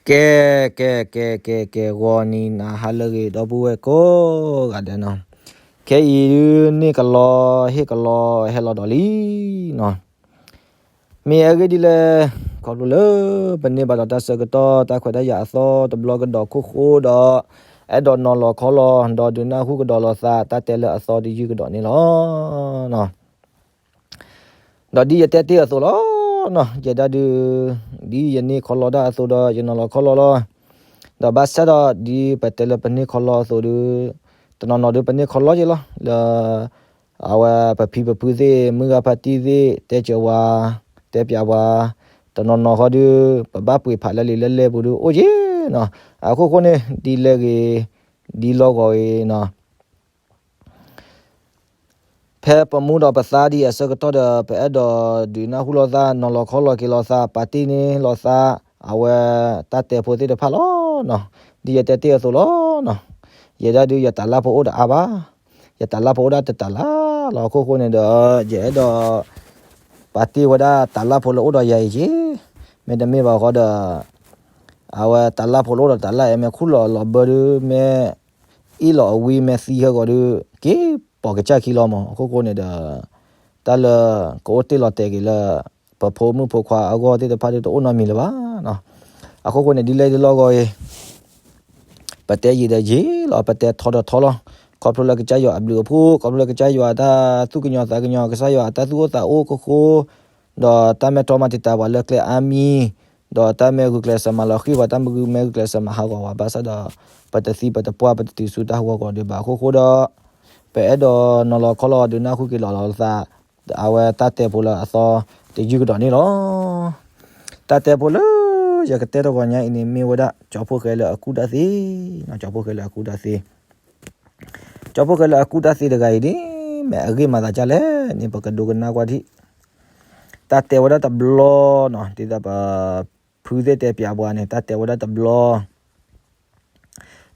ကဲ, ကဲ, ကဲ, ကဲ, ကဲ, ဂီၤနံၤနၤဟါလၢအဂ့ၤ ဒီပုၢ်ဝဲၢ်ကိးဂၤဒဲးနီၤ, ခဲအံၤဒုးန့ၣ်ကလီ ဟ့ၣ်ကလီဟဲလီၤဒီးလံနီၤ. မ့ၢ်အဂ့ၢ်ဒ်လဲၣ်, ခီဖျိလၢပန့ၢ်ဘၣ်ဒီးတၢ်ဆၢကတီၢ် တၢ်ခွဲးတၢ်ယာ်အသီတဘျီကဒီးခိၣ်ဃိဒီး အဲၣ်ဒိးနီၤလီၤခီလီၤ ဒီးဒုးနၢ်ဟူကဒီးလိာ်သး တၢ်တဲလၢအသီတယုၢ်ကဒီးန့ၣ်လီၤ. ဒီးဒ်ယတဲတ့ၢ်အသိးလီၤနီၤ, ယဲဒၣ်ဒုး ဒ်ယန့ၢ်ခီလီတၢ်အသိးဒီး ယနီၤလီၤခီလီလီၤ. ဒီးဘၣ်ဆၣ်ဒီးဒ်ပတဲလၢပန့ၢ်ခီလီအသိးဒုး တနီၤနီၤဒုးပန့ၢ်ခီလီက့ၤလီၤ လၢ အဝဲပဖံပဖုသ့ၣ် မုၢ်ဂၤဖါတံၢ်သ့ၣ် တဲစၢၤဝဲ တဲပျးဝဲ, တနီၤနီၤဃီဒုး ပဘၣ်ပှ့ၤဖးလၢလံာ်လၢလဲၢ်ပူၤဒုးအိၣ်က့ၤနီၤ. အခိၣ်ဃိန့ၣ် ဒ်လဲၣ်ဂ့ၤ ဒ်လီၢ်ဂီၤဂ့ၤနီၤ ဖဲပမူဒီးပသါဒံးအဆၢကတီၢ်ဒီး ပအဲၣ်ဒိးဒုးနၢ်ဟူလိာ်သး နီၤလီၤခီလီၤက့ၤလိာ်သး ပာ်တ့ၢ်န့ၢ်လိာ်သး အဝဲတၢ်တဲဖိသ့ၣ်တဖၣ်လီၤနီၤ. ဒ်ယတဲတ့ၢ်အသိးလီၤနီၤ, ယဲဒၣ်ဒုးယတၢ်လၢ်ဖိအိၣ်တအါဘၣ်, ယတၢ်လၢ်ဖိအိၣ်ဒၣ်တတၢ်လၢ်လီၤ. အခိၣ်ဃိန့ၣ်ဒီး ယအဲၣ်ဒိး ပာ်တ့ၢ်ဝဲဒၣ်တၢ်လၢ်ဖိလၢအိၣ်ဒီးယၤအံၤက့ၤ, မ့တမ့ၢ်ဘၣ်ဃီဒီး အဝဲတၢ်လၢ်ဖိလၢအိၣ်ဒီးတၢ်လၢ်အံၤ မ့ၢ်ခူၣ်လီၤလီၤဘၢဒုး မ့ၢ်အ့ၣ်လီၤအဝံ မ့ၢ်သံဟဲဂီၤဒုး က့ၤပိာ်ကစၢ်ခံလီၤမး. အခိၣ်ဃိန့ၣ်ဒီး တၢ်လၢကအိၣ်တ့ၢ်လီၤတဲာ်က့ၤလၢ ပဖိမုၣ်ဖိခွါအဂီၢ်သ့ၣ်တဖၣ်ဒုးတအိၣ်နီတမံၤလၢၤဘၣ်နီၤ. အခိၣ်ဃိန့ၣ် ဒ်လဲၣ်ဒ်လီၢ်ဂီၤအံၤ ပတဲယံာ်ဒီးယံာ်လီၤ, ပတဲထီဒီးထီလီၤ. ခီဖျိလၢကစၢ်ယွၤအဘျုးအဖှိၣ်, ခီဖျိလၢကစၢ်ယွၤအတၢ်သူၣ်ကညီၤသးကညီၤ, ကစၢ်ယွၤအတၢ်သူၣ်အိၣ်သးအိၣ်ခိၣ်ဃိ, ဒီးတၢ်မ့ၢ်တြီမၤတံာ်တာ်ပှၤလၢကျဲအါမံၤ, ဒီးတၢ်မ့ၢ်ဂုာ်ကျဲးစၢးမၤလီၤဃံၤပှၤ, တၢ်မ့ၢ်ဂုာ်မ့ၢ်ဂုာ်ကျဲးစၢးမၤဟးဂီၤပှၤဘၣ်ဆၣ်ဒီး ပတသံပတပှၢ် ပတတုၤဆူတၢ်ဟးဂီၤကီၤဒံးဘၣ်. အခိၣ်ဃိဒီး ပအဲၣ်ဒိးနီၤလီၤခီလီၤ ဒုးနၢ်ဟူက့ၤလီၤလီၤသး အဝဲတၢ်တဲဖိလၢအသီတယုၢ်ကဒီးန့ၣ်လီၤ. တၢ်တဲဖိလၢယကတဲတဂီၤညါအံၤန့ၣ် မ့ၢ်ဝဲဒၣ် ကၠီဖှိၣ်ဃဲလၢအကူၣ်တၢ်သ့, ကၠီဖှိၣ်ဃဲလၢအကူၣ်တၢ်သ့, ကၠီဖှိၣ်ဃဲလၢအကူၣ်တၢ်သ့တဂၤအံၤန့ၣ် မ့ၢ်အဂ့ၢ်မၤသးဒ်လဲၣ်န့ၣ် ပကဒိကနၣ်ကွၢ်ဒံး. တၢ်တဲဝဲဒၣ်တဘျီနီၤ, ဒ်သိးပဖုသ့ၣ်တဲပျးပှၤန့ၣ် တၢ်တဲဝဲဒၣ်တဘျီ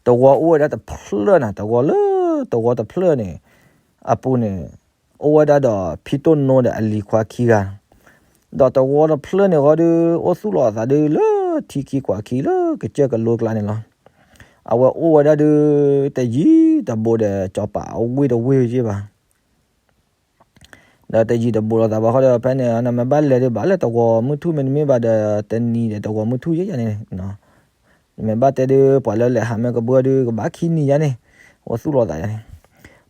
တဝီအိၣ်ဝဲဒၣ်တဖျၢၣ်န့ၣ်, တဝီလၢ တဝီတဖျၢၣ်န့ၣ် အပူၤန့ၣ် အိၣ်ဝဲဒၣ်ဒီးဖံတိၢ်နိဒီးအလံၤခွါခံဂၤ, ဒီးတဝီတဖျၢၣ်န့ၣ်ဃီဒုး အိၣ်သူၣ်လီၤအသးဒုးလၢထံခံကွၢ်ခံလၢကစၢၢ်ကလိကျါန့ၣ်လီၤ. အဝဲအိၣ်ဝဲဒၣ်ဒုး တယံၤတဘူးဒီးစီၤပၤအဝ့ၢ်တဝ့ၢ်က့ဘၣ် ဒီးတယံၤတဘူးလိာ်သးဘၣ်ဃီဒီး ဖဲန့ၣ် နမ့ၢ်ဘၣ်လဲၤဒုးဘၣ်လၢတဝီမုၢ်ထူၣ် မ့တမ့ၢ်ဘၣ်ဒီးတနံၤဒီးတဝီမုၢ်ထူၣ်ယဲၢ်ယဲၢ်န့ၣ်, နမ့ၢ်ဘၣ်တဲဒုး ပှၤလၢလဲၤဟးမ့ၢ်ကဘၢဒုး ကဘၣ်ခံနံၤယဲၢ်န့ၣ်, အိၣ်သူၣ်လီၤသးယဲၢ်န့ၣ်,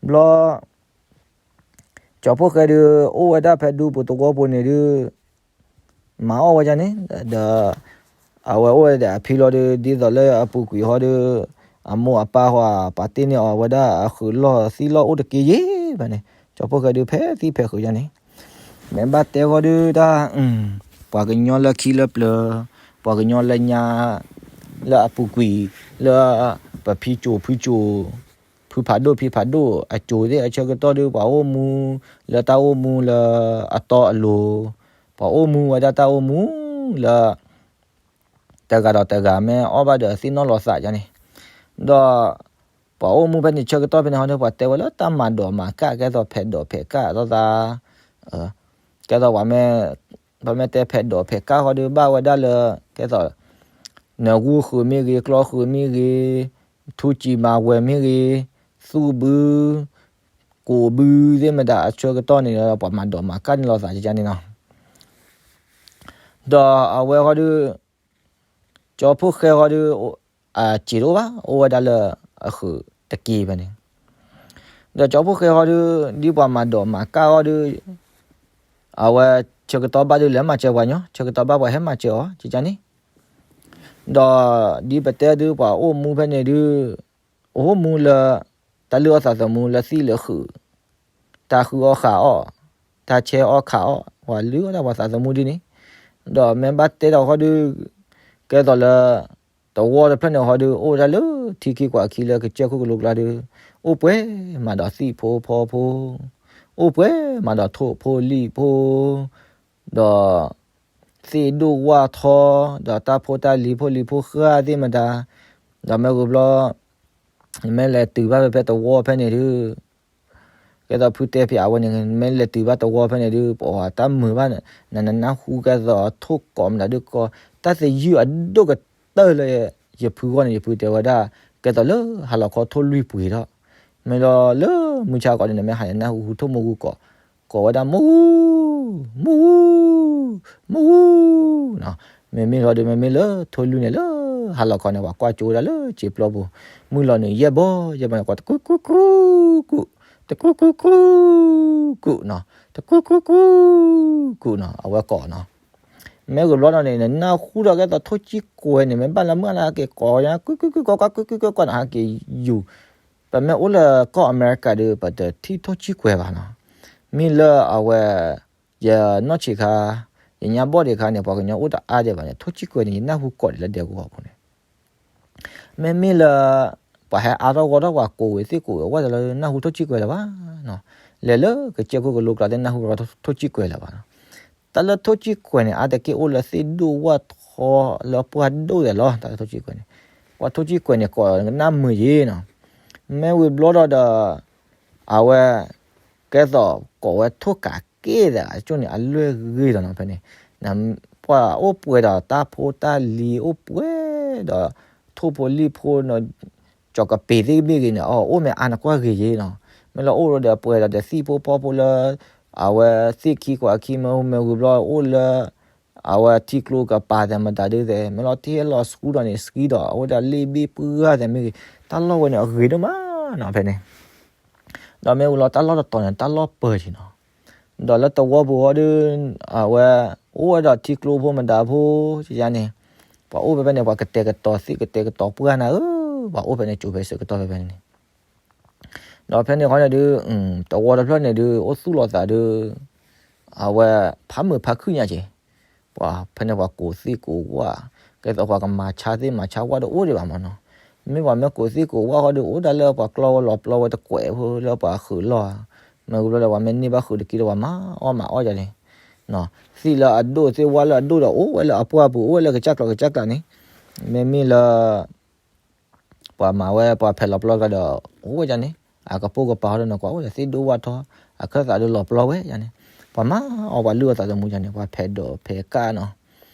ဘျီ ကၠီဖှိၣ်ဃဲဒုး အိၣ်ဝဲဒၣ်ဖဲဒူပူၤတဝီပူၤန့ၣ်ဒုး မၤအီၣ်ဝဲဒၣ်န့ၣ်, ဒီး အဝဲအိၣ်ဝဲဒၣ်အဖံလီၤဒုး ဒ်သိးလၢအပူၤကွံာ်ဃီဒုး အမိၢ်အပၢ်ဃီ ပာ်တ့ၢ်န့ၢ်အီၤဝဲဒၣ်အဃုာ်လီၢ်သံလီၢ်အိၣ်တက့ၢ်ယဲၢ်ဘၣ်န့ၣ်, ကၠီဖှိၣ်ဃဲဒုး ဖဲသံဖဲဃုာ်ယဲၢ်န့ၣ်, မ့ၢ်ဘၣ်တဲဃီဒုးတၢ် ပှၤကညီလၢခံလၢပျၢၤ, ပှၤကညီလၢညါ လၢအပူၤကွံာ် လၢပဖံကၠိၤဖုကၠိၤ ဖုဖးဒိၣ်ဖံဖးဒိၣ်အကၠိၤသ့ၣ်အဆၢကတီၢ်ဒုး ပှၤအိၣ်မူလၢတၢ်အိၣ်မူလၢအတီအလိၤ, ပှၤအိၣ်မူဝဲဒၣ်တၢ်အိၣ်မူလၢ တဂၤဒီးတဂၤမ့ၢ်အီၣ်ဘၣ်ဒီးသ့ၣ်နီၣ်လိာ်သးယဲၢ်န့ၣ်, ဒီး ပှၤအိၣ်မူဖဲန့ၣ်ဆၢကတီၢ်ဖဲန့ၣ်ဟီဒုး ပှၤတဲဝဲလၢတၢ်မၤဒိးမၤကၣ် ကဲသိးဖဲးဒိးဖဲးကၣ်အသီသး, ကဲသိးပှၤမ့ၢ် ပမ့ၢ်တဲဖဲးဒိးဖဲးကၣ်ဃီဒုး ဘၣ်ဝဲဒၣ်လၢ ကဲသိး နဂူၢ်ဃုာ်မ့ၢ်ဂ့ၤ ကျီဃုာ်မ့ၢ်ဂ့ၤ ထူစံာ်မၤဝဲၤမ့ၢ်ဂ့ၤ သူၣ်ဘု ကိးဘုသ့ၣ်မတၤအဆၢကတီၢ်န့ၣ်ဒီး ပှၤမၤဒိးမၤကၣ်န့ၢ်လိာ်သးယဲၢ်န့ၣ်နီၤ. ဒီးအဝဲဃီဒုး ကၠီဖှိၣ်ဃဲဃီဒုး အစ့တအိၣ်ဘၣ် အိၣ်ဝဲဒၣ်လၢအဃုာ်တက့ၢ်ဖဲန့ၣ်, ဒီးကၠီဖှိၣ်ဃဲဃီဒုး ဒ်ပှၤမၤဒိးမၤကၣ်ဃီဒုး အဝဲဆၢကတီၢ်ဘၣ်ဒုးလဲၤမၤစၢၤပှၤညီ ဆၢကတီၢ်ဘၣ်ပှၤဟဲမၤစၢၤအီၤ ကန့ၣ်, ဒီးဒ်ပတဲဒုး ပှၤအိၣ်မူဖဲန့ၣ်ဒုး အိၣ်မူလၢ တၢ်လုၢ်အီၣ်သးသမူလၢသံၣ်လၢဃုာ်, တၢ်ဃုအီၣ်ဃုအီၣ်, တၢ်ဆဲးအီၣ်ခးအီၣ်, ပှၤလုၢ်အီၣ်တၢ်ပှၤသးသမူဒ်န့ၣ်, ဒီးမ့ၢ်ဘၣ်တဲဒီးဃီဒုး ကဲသိးလၢ တဝီတဖျၢၣ်န့ၣ်ဃီဒုး အိၣ်ဝဲဒၣ်လၢထံခံကွၢ်ခံလၢကစၢၢ်ခိၣ်ကလိကျါဒုး အိၣ်ပှဲၤမးဒီးသံၣ်ဖိဖီဖိ, အိၣ်ပှဲၤမးဒီးထိၣ်ဖိလံၣ်ဖိ, ဒီး သ့ၣ်ဒိၣ်ဝၣ်ထီ, ဒီးတၢ်ဖိတၢ်လံၤဖိလံၤဖိဃၢ်သ့ၣ်မတၤ, ဒီးမ့ၢ်ဂ့ၤဘျီ နမ့ၢ်လဲၤတုၤဘၣ်ဖဲတဝီဖဲန့ၣ်ဒုး ကဲသိးဖုတဲဖျါအဝဲန့ၣ် နမ့ၢ်လဲၤတုၤဘၣ်တဝီဖဲန့ၣ်ဒုး ပှၤတၢ်မုာ်ဘၣ်န့ၣ် နနၢ်ဟူကဲသိးထိၣ်ကိးမတၤဒုးကီး တၢ်သယုၢ်အဒိၣ်က တၢၢ်လၢယဖုဂီၢ်န့ၣ် ယဖုတဲဝဲဒၣ် ကဲသိးလၢဟါလီၤခီထိၣ်လွံၢ်ပှ့ၤထီၣ်, မ့ၢ်လီၤလၢမုၢ်ဆါကီးန့ၣ် နမ့ၢ်ဟးန့ၣ် နၢ်ဟူဟူထိၣ်မိၢ်ဂူၢ်ကိး, ကိးဝဲဒၣ် မိၢ်ဂူၢ်, မိၢ်ဂူၢ်, မိၢ်ဂူၢ်နီၤ. မ့မ့ၢ်လီၤဒီး မ့မ့ၢ်လၢထိၣ်လွံၢ်န့ၣ် လၢဟါလီၤခီန့ၣ် ပှၤကွၢ်ကၠိဝဲဒၣ်လၢစံာ်ပျီပူၤ, မုၢ်လီၤနုာ်ယဲၢ်ဘီယဲၢ်ဘီန့ၣ် ကိးတကူကူကူကူ, တကူကူကူကူနီၤ, တကူကူကူကူနီၤ, အဝဲကိးနီၤ. မ့ၢ်ဂ့ၤဘျီဒီးန့ၣ် နနၢ်ဟူထီၣ်ကဲသိးထိၣ်ကၠံကွဲၤန့ၣ် မ့ၢ်ဘၣ်လၢမုၢ်လၢ်က့ၤကိးညါ ကူကူကူကူ ကွၢ်ကူကူကူကူကွၢ်နီၤ ဟဲက့ၤယူၤ, ပမ့ၢ်အိၣ်လၢကီၢ်အမဲရကၤဒီး ပတထံၣ်ထိၣ်ကၠံကွဲၤဘၣ်နီၤ. မ့ၢ်လၢအဝဲ ယနီၢ်ဆံးခါ, ယညါဘီၣ်ဒံးခါန့ၣ် ပှၤကညီအိၣ်တအါဒံးဘၣ်န့ၣ် ထိၣ်ကၠံကွဲၤန့ၣ် ယနၢ်ဟူကိးဒံးလၢဒဲကဝီၤပူၤန့ၣ် မ့မ့ၢ်လၢ ပှၤဟဲအါထီၣ်ဂီၢ်ထီၣ် ပှၤကိးဝဲသ့ၣ်ကိးဝဲ အဝဲတလၢနၢ်ဟူထိၣ်ကၠံကွဲၤလၢၤဘၣ်နီၤ. လဲၤလၢကစၢၢ်ခိၣ်ကလိကျါသ့ၣ် နၢ်ဟူထိၣ်ကၠံကွဲၤလၢၤဘၣ်နီၤ. တၢ်လၢထိၣ်ကၠံကွဲၤန့ၣ် အါတက့ၢ်အိၣ်လၢသ့ၣ်ဒိၣ်ဝၣ်ထီလၢပှၢ်ဒိၣ်ဒဲးလီၤ. တၢ်လၢထိၣ်ကၠံကွဲၤန့ၣ် ပှၤထိၣ်ကၠံကွဲၤန့ၣ် ကိးကနၣ်မုာ်ယ့နီၤ. မ့ၢ်ဝံၤဘျီဒီးဒီး အဝဲ ကဲသိးကိးဝဲထိၣ်ကးက့ၢ်သးအကၠိၣ်န့ၣ် အလွဲၢ်ဂ့ၤလီၤနီၤ ဖဲန့ၣ်. ပှၤအိၣ်ပှဲၤဒီးတၢ်ဖိတၢ်လံၤ အိၣ်ပှဲၤဒီး ထိၣ်ဖိလံၣ်ဖိနီၤ, ကၠီၤကပ့ၤသ့ၣ်မ့ၢ်ဂ့ၤန့ၣ် အအိၣ်မ့ၢ်အါန့ၣ်ကွၢ်ဂ့ၤယ့နီၤ. မ့ၢ်လၢအိၣ်ဒီးပှဲၤဒီးတသံၣ်ဖိဖီဖိလၢ အဝဲသ့ၣ်ခံကွၢ်ခံမ့ၢ်မ့ၢ်ဝံၤဘျီအိၣ်လၢ အဝဲထံကျိကပၤသဲးမတၤဒုသဲး မ့ၢ်လီၤထံၣ်ဟဲလီၤဆှူဒီးန့ၣ် ဆှံဒီး အဝဲဒၣ်လ့ၣ်ဘ့ၣ်ပှၢ်သဲးမ့ၢ်ဂ့ၤ တၢ်လီၢ်ဝဲန့ၣ် အဂ့ၤဒိၣ်မးနီၤ ဖဲန့ၣ်. ဒီးမ့ၢ်ဝံၤလီၤတၢ်လီၢ်တတီၤန့ၣ် တၢ်လီၢ်ပၢၤက့ၤနီၤ. ဒီးလၢတဝီပူၤဃီဒီး အဝဲ အိၣ်ဝဲဒီးထံကျိဖိမတၤဖိ ယါန့ၣ် ပှၤအိၣ်ဖဲဖဲန့ၣ် ပှၤကတဲာ်ကတီၤသ့ၣ်ကတဲာ်ကတီၤပှၢ်နၤဧၢ, ပှၤအိၣ်ဖဲန့ၣ် ကၠိဖဲစ့ၢ်ကတီၢ်ဖဲဖဲန့ၣ်န့ၣ် ဒီးဖဲန့ၣ်ဃီန့ၣ်ဒုး တဝီတဖျၢၣ်န့ၣ်ဒုး အိၣ်သူၣ်လီၤသးဒုး အဝဲဖးမုာ်ဖးခုၣ်ညါက့ၤ, ပှၤဖဲန့ၣ်ပှၤကိးသ့ၣ်ကိးဝၣ်, ကဲသိးပှၤကမၤဆါသ့ၣ်မၤဆါဝၣ်တအိၣ်ဒံးဘၣ်မးနီၤ. မ့ၢ်ပှၤမ့ၢ်ကိးသ့ၣ်ကိးဝၣ်ဃီဒုး အိၣ်ဒၣ်လၢပှၤကျီဝဲလီၤပျီဝဲတကွဲးဖိလၢပှၤဃုာ်လီၢ်ဧါ, မ့ၢ်ဝံၤဘျီဒီး ပှၤမ့ၢ်န့ၢ်ဘၣ်ဃုာ်တက့ၢ်ဒီး ပှၤမၤအီၣ်ယါန့ၣ်, သ့ၣ်လၢအဒိၣ်သ့ၣ်ဝၣ်လၢအဒိၣ်ဒီး အိၣ်ဝဲလၢအပှၢ်ပူၤ အိၣ်ဝဲလၢကစၢ်ကျီကစၢ်ကျါန့ၣ်, မ့မ့ၢ်လၢ ပှၤမၤဝဲပှၤဖဲးလီၤပျီကျါဒီး အိၣ်ဝဲယါန့ၣ် အကပိာ်ကပၤဟီဒီး နကွၢ်အိၣ်ဒီးသ့ၣ်ဒိၣ်ဝၣ်ထီ အခၢၣ်သးဒုးလီၤပျီဝဲယါန့ၣ်, ပှၤမၤအီၣ်ပှၤလုၢ်အီၣ်သးသမူယါန့ၣ် ပှၤဖဲးဒိးဖဲးကၣ်နီၤ.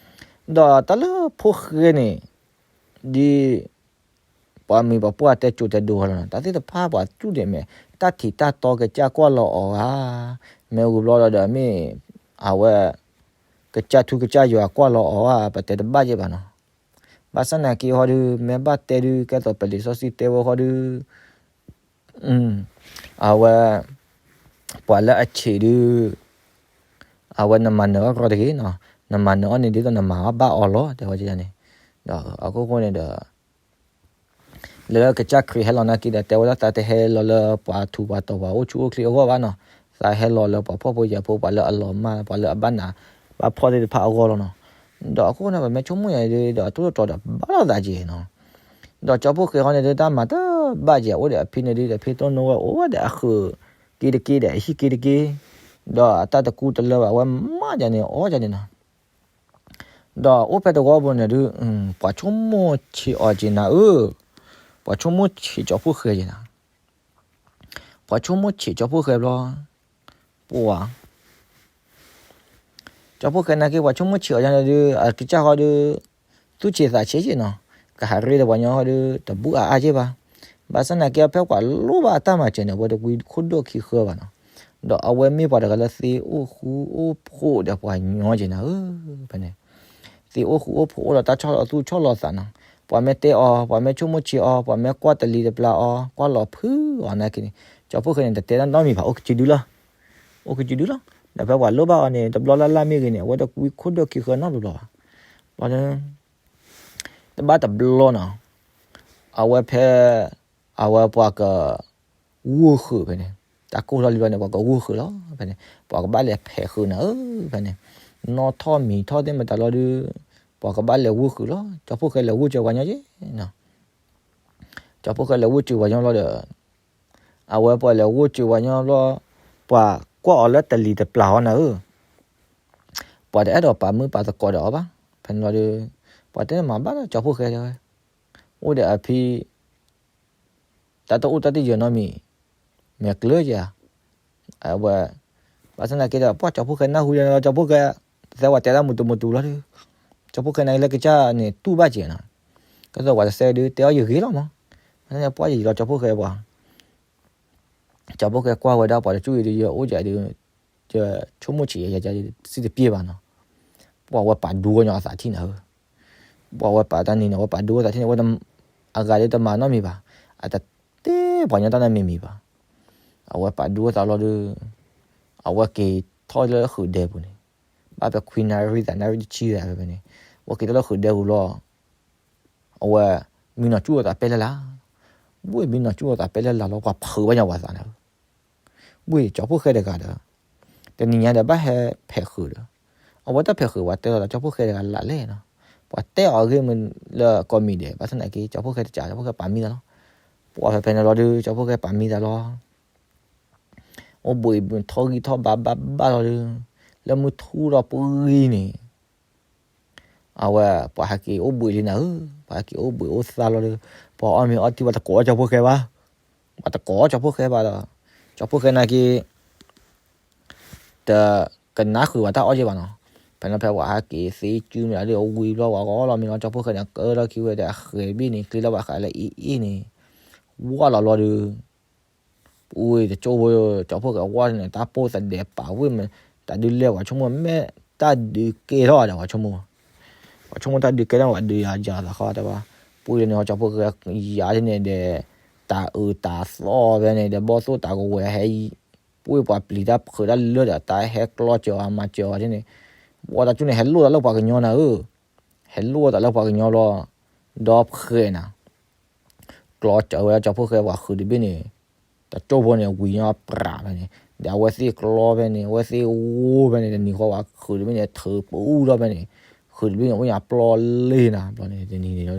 ဒီးတၢ်လၢဖိၣ်ဃဲန့ၣ် ဒ် ပှၤမံၤပှၤပှၢ်တဲကၠိတဲဒိဟီလီၤနီၤ, တၢ်သ့ၣ်တဖၣ်ပှၤတူၢ်ဒံးမ့ၢ် တၢ်ထံးတၢ်တီကစၢ်ကွၢ်လီၤအီၤဧါ, မ့ၢ်ဝံၤဘျီဒီးဒီးမ့ၢ် အဝဲ ကစၢ်ထူကစၢ်ယွၤကွၢ်လီၤအီၤဧါ ပတဲတဘၣ်ယဲၢ်ဘၣ်နီၤ. ဘၣ်ဆၣ်နာ်က့ဟီဒုး မ့ၢ်ဘၣ်တဲဒုး ကဲသိးပလံာ်စီဆှံတဲဝဲဃီဒုး အဝဲ ပှၤလၢအဆံးဒုး အဝဲနမၤနၢၤအီၣ်ရီတဂ့ၤနီၤ, နမၤနၢၤအီၣ်န့ၣ် ဒ်သိးနမၤအီၣ်ဘၣ်အီၤလီၤ တဲဝဲန့ၣ်. ဒီးအခိၣ်ဃိန့ၣ်ဒီး လၢကစၢ်ခရံာ်ဟဲလီၤနာ်က့ဒီး တဲဝဲဒၣ်သးတဟဲလီၤလၢပှၤထူးပှၤတီၤပှၤအိၣ်ဆူၣ်အိၣ်ချ့အဂီၢ်ဘၣ်နီၤ, သးဟဲလီၤလၢပှၤဖှီၣ်ဖိယာ်ဖိ ပှၤလၢအလီၤမၢ် ပှၤလၢအဘၣ်နးဘၣ်ဖှီၣ်သ့ၣ်တဖၣ်အဂီၢ်လီၤနီၤ. ဒီးအခိၣ်ဃိန့ၣ် ပမ့ၢ်ဆိကမိၣ်ယါဒုး ဒီးအထူးတတီၤဒီးဘၣ်လိာ်သးက့ၤနီၤ. ဒီးကၠီဖှိၣ်ဃဲဃီန့ၣ်ဒုး တၢ်မၤတဘၣ်က့ၤ အိၣ်ဒီးအဖံန့ၣ်ဒုး ဒီးဖံတိၢ်နိဝဲအိၣ်ဝဲဒီးအဃုာ်က့တက့ဒီး အဟံၣ်က့တက့, ဒီးအတၢ်တကူတလၢဘၣ် အဝဲမၤယါန့ၣ် အီၣ်ယါန့ၣ်နီၤ. ဒီးအိၣ်ဖဲတဝီပူၤန့ၣ်ဒုး ပှၤဆိကမိၣ်ဆံးအီၤက့ၤနၤဧၢ, ပှၤဆိကမိၣ်ဆံးကၠီဖှိၣ်ဃဲက့ၤနၤ, ပှၤဆိကမိၣ်ဆံးကၠီဖှိၣ်ဃဲဘျီ, ပှၤ ကၠီဖှိၣ်ဃဲနာ်က့ ပှၤဆိကမိၣ်ဆံးအီၤယါန့ၣ်ဒုး အကစၢ်ဃီဒုး သူၣ်ဆံးသးဆံးက့ၤနီၤ, ကဟးရ့ဒီးပှၤညီဃီဒုး တဘူးအါအါက့ၤဘၣ်. ဘၣ်ဆၣ်နာ်က့အဖဲပှၤလိၣ်ဘၣ်အတၢ်မၤစၢၤန့ၣ် အဝဲတဝံခိၣ်ဒိၣ်ခံဃၢဘၣ်နီၤ. ဒီးအဝဲမ့ၢ်ပှၤတဂၤလၢသ့အိၣ်ဃူအိၣ်ဖိးဒီးပှၤညီက့ၤနၤဧၢ, ဖဲန့ၣ် သ့အိၣ်ဃူအိၣ်ဖိးအိၣ်ဒီးတၢ်ဆီၣ်လီၤသူၣ်ဆီၣ်လီၤသးနီၤ. ပှၤမ့ၢ်တဲအီၤ ပှၤမ့ၢ်ဆိကမိၣ်ဆံးအီၤ ပှၤမ့ၢ်ကွၢ်တလံၤတပျၢ်အီၤ ကွၢ်လီၤဖုးအီၤနာ်က့န့ၣ် ကၠီဖှိၣ်ဃဲန့ၣ် တတဲတၢ်နီတမံၤဘၣ် အိၣ်ကစုဒုလီၤ, အိၣ်ကစုဒုလီၤ. ဒီးဖဲပှၤလိၣ်ဘၣ်အီၤန့ၣ် တဘျီလၢ်လၢ်မ့ၢ်ဂ့ၤန့ၣ် အဝဲတဝံခိၣ်ဒိၣ်ခံဃၢနီတဘျီဘၣ်. ဘျီ တဘၣ်တဘျီနီၤ အဝဲဖဲ အဝဲပှၤက ဂိၢ်ဃုာ်ဖဲန့ၣ်, တၢ်ကိၢ်ထီၣ်လံဘျီန့ၣ် ပှၤကဂိၢ်ဃုာ်လီၤဖဲန့ၣ်, ပှၤကဘၣ်လဲၤဖဲးဃုာ်နၤဧၢ, ဖဲန့ၣ် နီၣ်ထီၣ်မံၤထီၣ်သ့ၣ်မတၤလီၤဒုး ပှၤကဘၣ်လဲၤဂိၢ်ဃုာ်လီၤ. ကၠီဖှိၣ်ဃဲလဲၤဂိၢ်စၢၤပှၤညီက့ၤနီၤ, ကၠီဖှိၣ်ဃဲလဲၤဂိၢ်စၢၤပှၤညီလီၤဒီး အဝဲပှၤလဲၤဂိၢ်စၢၤပှၤညီဘျီ ပှၤကွၢ်အီၤလၢတလံၤတပျၢ်အီၤနၤဧၢ, ပှၤတအဲၣ်ဒိးပာ်မုာ်ပာ်သကိးဒီးအီၤဘၣ်. ဖဲန့ၣ်လီၤဒီး ပှၤတဲမၤဘၣ်လၢကၠီဖှိၣ်ဃဲတဲဝဲ, အိၣ်ဒီးအဖံ တၢ်တအိၣ်တၢ်တယၢၤနီတမံၤ မဲာ်ကျၢၤက့ၤဧါ. အဝဲ ဘၣ်ဆၣ်သနာ်က့ဒီး ပှၤကၠီဖှိၣ်ဃဲနၢ်ဟူယါန့ၣ်လီၤ, ကၠီဖှိၣ်ဃဲ သဲဝဲတဲတၢ်မုာ်တမုာ်တူၤလီၤဒီး ကၠီဖှိၣ်ဃဲနာ်က့လၢကစၢ်န့ၣ် တူၢ်ဘၣ်က့ၤနီၤ. ကဲသိးပှၤတစဲးဒုး တဲအီၣ်ယဂ့ၤလီၤမး, ဖဲန့ၣ်ပှၢ်ယံာ်လီၤ ကၠီဖီၣ်ဃဲပှၤ ကၠီဖီၣ်ဃဲကွၢ်ဝဲဒၣ်ပှၤတကၠူၣ်အံၤဒီး ယအိၣ်ယၤဒီး ယဆိကမိၣ်ဆံးယၤ ယစံၣ်တပျဲၢ်ဘၣ်နီၤ, ပှၤဝဲပာ်ဒူဝဲညီအသးထံၣ်နၤဧၢ, ပှၤဝဲပာ်တၢ်နံၤန့ၣ် ဝဲပာ်ဒူဝဲသးထံၣ်န့ၣ် ဝဲ အဂၤဒီးတမၤနီတမံၤဘၣ်, အတတဲပှၤညီတၢ်နီတမံၤမံၤဘၣ်, အဝဲပာ်ဒူဝဲသးလီၤဒီး အဝဲက့ၤထီၣ်လၢဃုာ်ဒဲပူၤန့ၣ်, ဘၣ်ဖဲခွံနၣ်ရံၣ်သးနၣ်ရံၣ်တဆံဂၤဖဲဖဲန့ၣ်, အဝဲက့ၤထီၣ်လၢဃုာ်ဒဲပူၤလီၤ အဝဲ မံနီၤကၠူၣ်အသးပဲလၢ်လၢ်, ဝ့ၢ်မံနီၤကၠူၣ်အသးပဲလၢ်လၢ်လီၤ ပှၤဖုးဘၣ်ညီပှၤသးန့ၣ်, ဝ့ၢ်ကၠီဖီၣ်ဃဲတဂၤဒီး တနံၤညါဒီးဘၣ်ဟဲဖဲးဃုာ်ဒီး အဝဲတၢ်ဖဲးဃုာ်ပှၤတဲလီၤဒီး ကၠီဖီၣ်ဃဲတဂၤလၢ်လဲၣ်နီၤ, ပှၤတဲအီၤအဂ့ၢ်မ့ၢ်လၢကီၢ်မံၤဒဲး ဘၣ်ဆၣ်သနာ်က့ ကၠီဖီၣ်ဃဲတကး ကၠီဖီၣ်ဃဲပာ်မံသးလီၤ, ပှၢ်ဖဲဖဲန့ၣ်လီၤဒီး ကၠီဖီၣ်ဃဲပာ်မံသးလီၤ, အိၣ်ဘှံးထီၣ်ဂံၢ်ထီၣ်ဘါဘၣ်ဘၣ်လီၤဒီး လၢမုၢ်ထူၣ်ဒီးပှဲၤန့ၣ် အဝဲပှၤဟဲက့ၤအိၣ်ဘှံးလံနၤဧၢ, ပှၤဟဲက့ၤအိၣ်ဘှံးအိၣ်သါလီၤဒီး ပှၤအီၣ်မ့ၤအီထံ ပှၤတကိးကၠီဖီၣ်ဃဲဘၣ်, ပှၤတကိးကၠီဖီၣ်ဃဲဘၣ်ဒီး ကၠီဖီၣ်ဃဲနာ်က့ၤ တကနၣ်ဃုာ်ဝဲတၢ်အီၣ်က့ဘၣ်နီၤ, ဖဲန့ၣ်ဖဲပှၤဟဲက့ၤသ့ကၠူမ့ၢ်လီၤဒီး ဝံၤဘျီပှၤကအီၣ်လီၤမ့ၤလီၤ ကၠီဖီၣ်ဃဲန့ၣ် ကၢထီၣ်ခံဝဲဒီးအဃဲၤဘ့ၣ်န့ၣ် ကျ့လီၤဘၣ်ဃးလၢအ့ၣ်အ့ၣ်န့ၣ် ဝၢ်လီၤဘျီဒီး ပှၤတကၠိဖိ ကၠီဖီၣ်ဃဲဝၢ်န့ၣ် တၢ်ပိၢ်သဒဲးပာ်ဝ့ၢ်မး, တၢ်ဒုးလဲၢ်ပှၤဆိကမိၣ်မ့ၢ်တၢ်ဒုးကဲထီၣ်ဒီးပှၤဆိကမိၣ်, ပှၤဆိကမိၣ်တၢ်ဒုးကဲထီၣ် ပှၤဒုးယၤယၤသးဃီတဲဝဲ, ပှၤလၢန့ၣ် ကၠီဖီၣ်ဃဲယၤန့ၣ်ဒီး တၢ်အုးတၢ်သီဖဲန့ၣ်ဒီး ဘီၣ်သိၣ်တၢ်ကဝဲၤဟဲ ပှၤပျံၤတၢ်ဖုးတၢ်လၢာ်ဒီး တၢ်ဟဲကျီစၢၤအမၤစၢၤအီၤန့ၣ်, ဝဲတၢ်ကၠိန့ၣ် ဟဲလိၣ်သးလၢပှၤကညီနၤဧၢ, ဟဲလိၣ်သးလၢပှၤကညီလီၤ, ဒီးဖှဲးနၤ ကျီစၢၤဝဲဒၣ်ကၠီဖီၣ်ဃဲပှၤဃုာ်တဘ့ၣ်န့ၣ်, တကၠိဖိန့ၣ် ဝံၤညီပြးဖဲန့ၣ်, ဒီးအဝဲသ့ၣ်ကျီဖဲန့ၣ် အဝဲသ့ၣ်ဂိၢ်ဖဲန့ၣ် တနံၤဃီဝဲဃုာ်တဘ့ၣ်န့ၣ် ထုးပူထီၣ်ဖဲန့ၣ်, ဃုာ်တဘ့ၣ်န့ၣ် အိၣ်ညါပျီလ့နၤ ဘျီန့ၣ် တနံၤန့ၣ်လီၤ,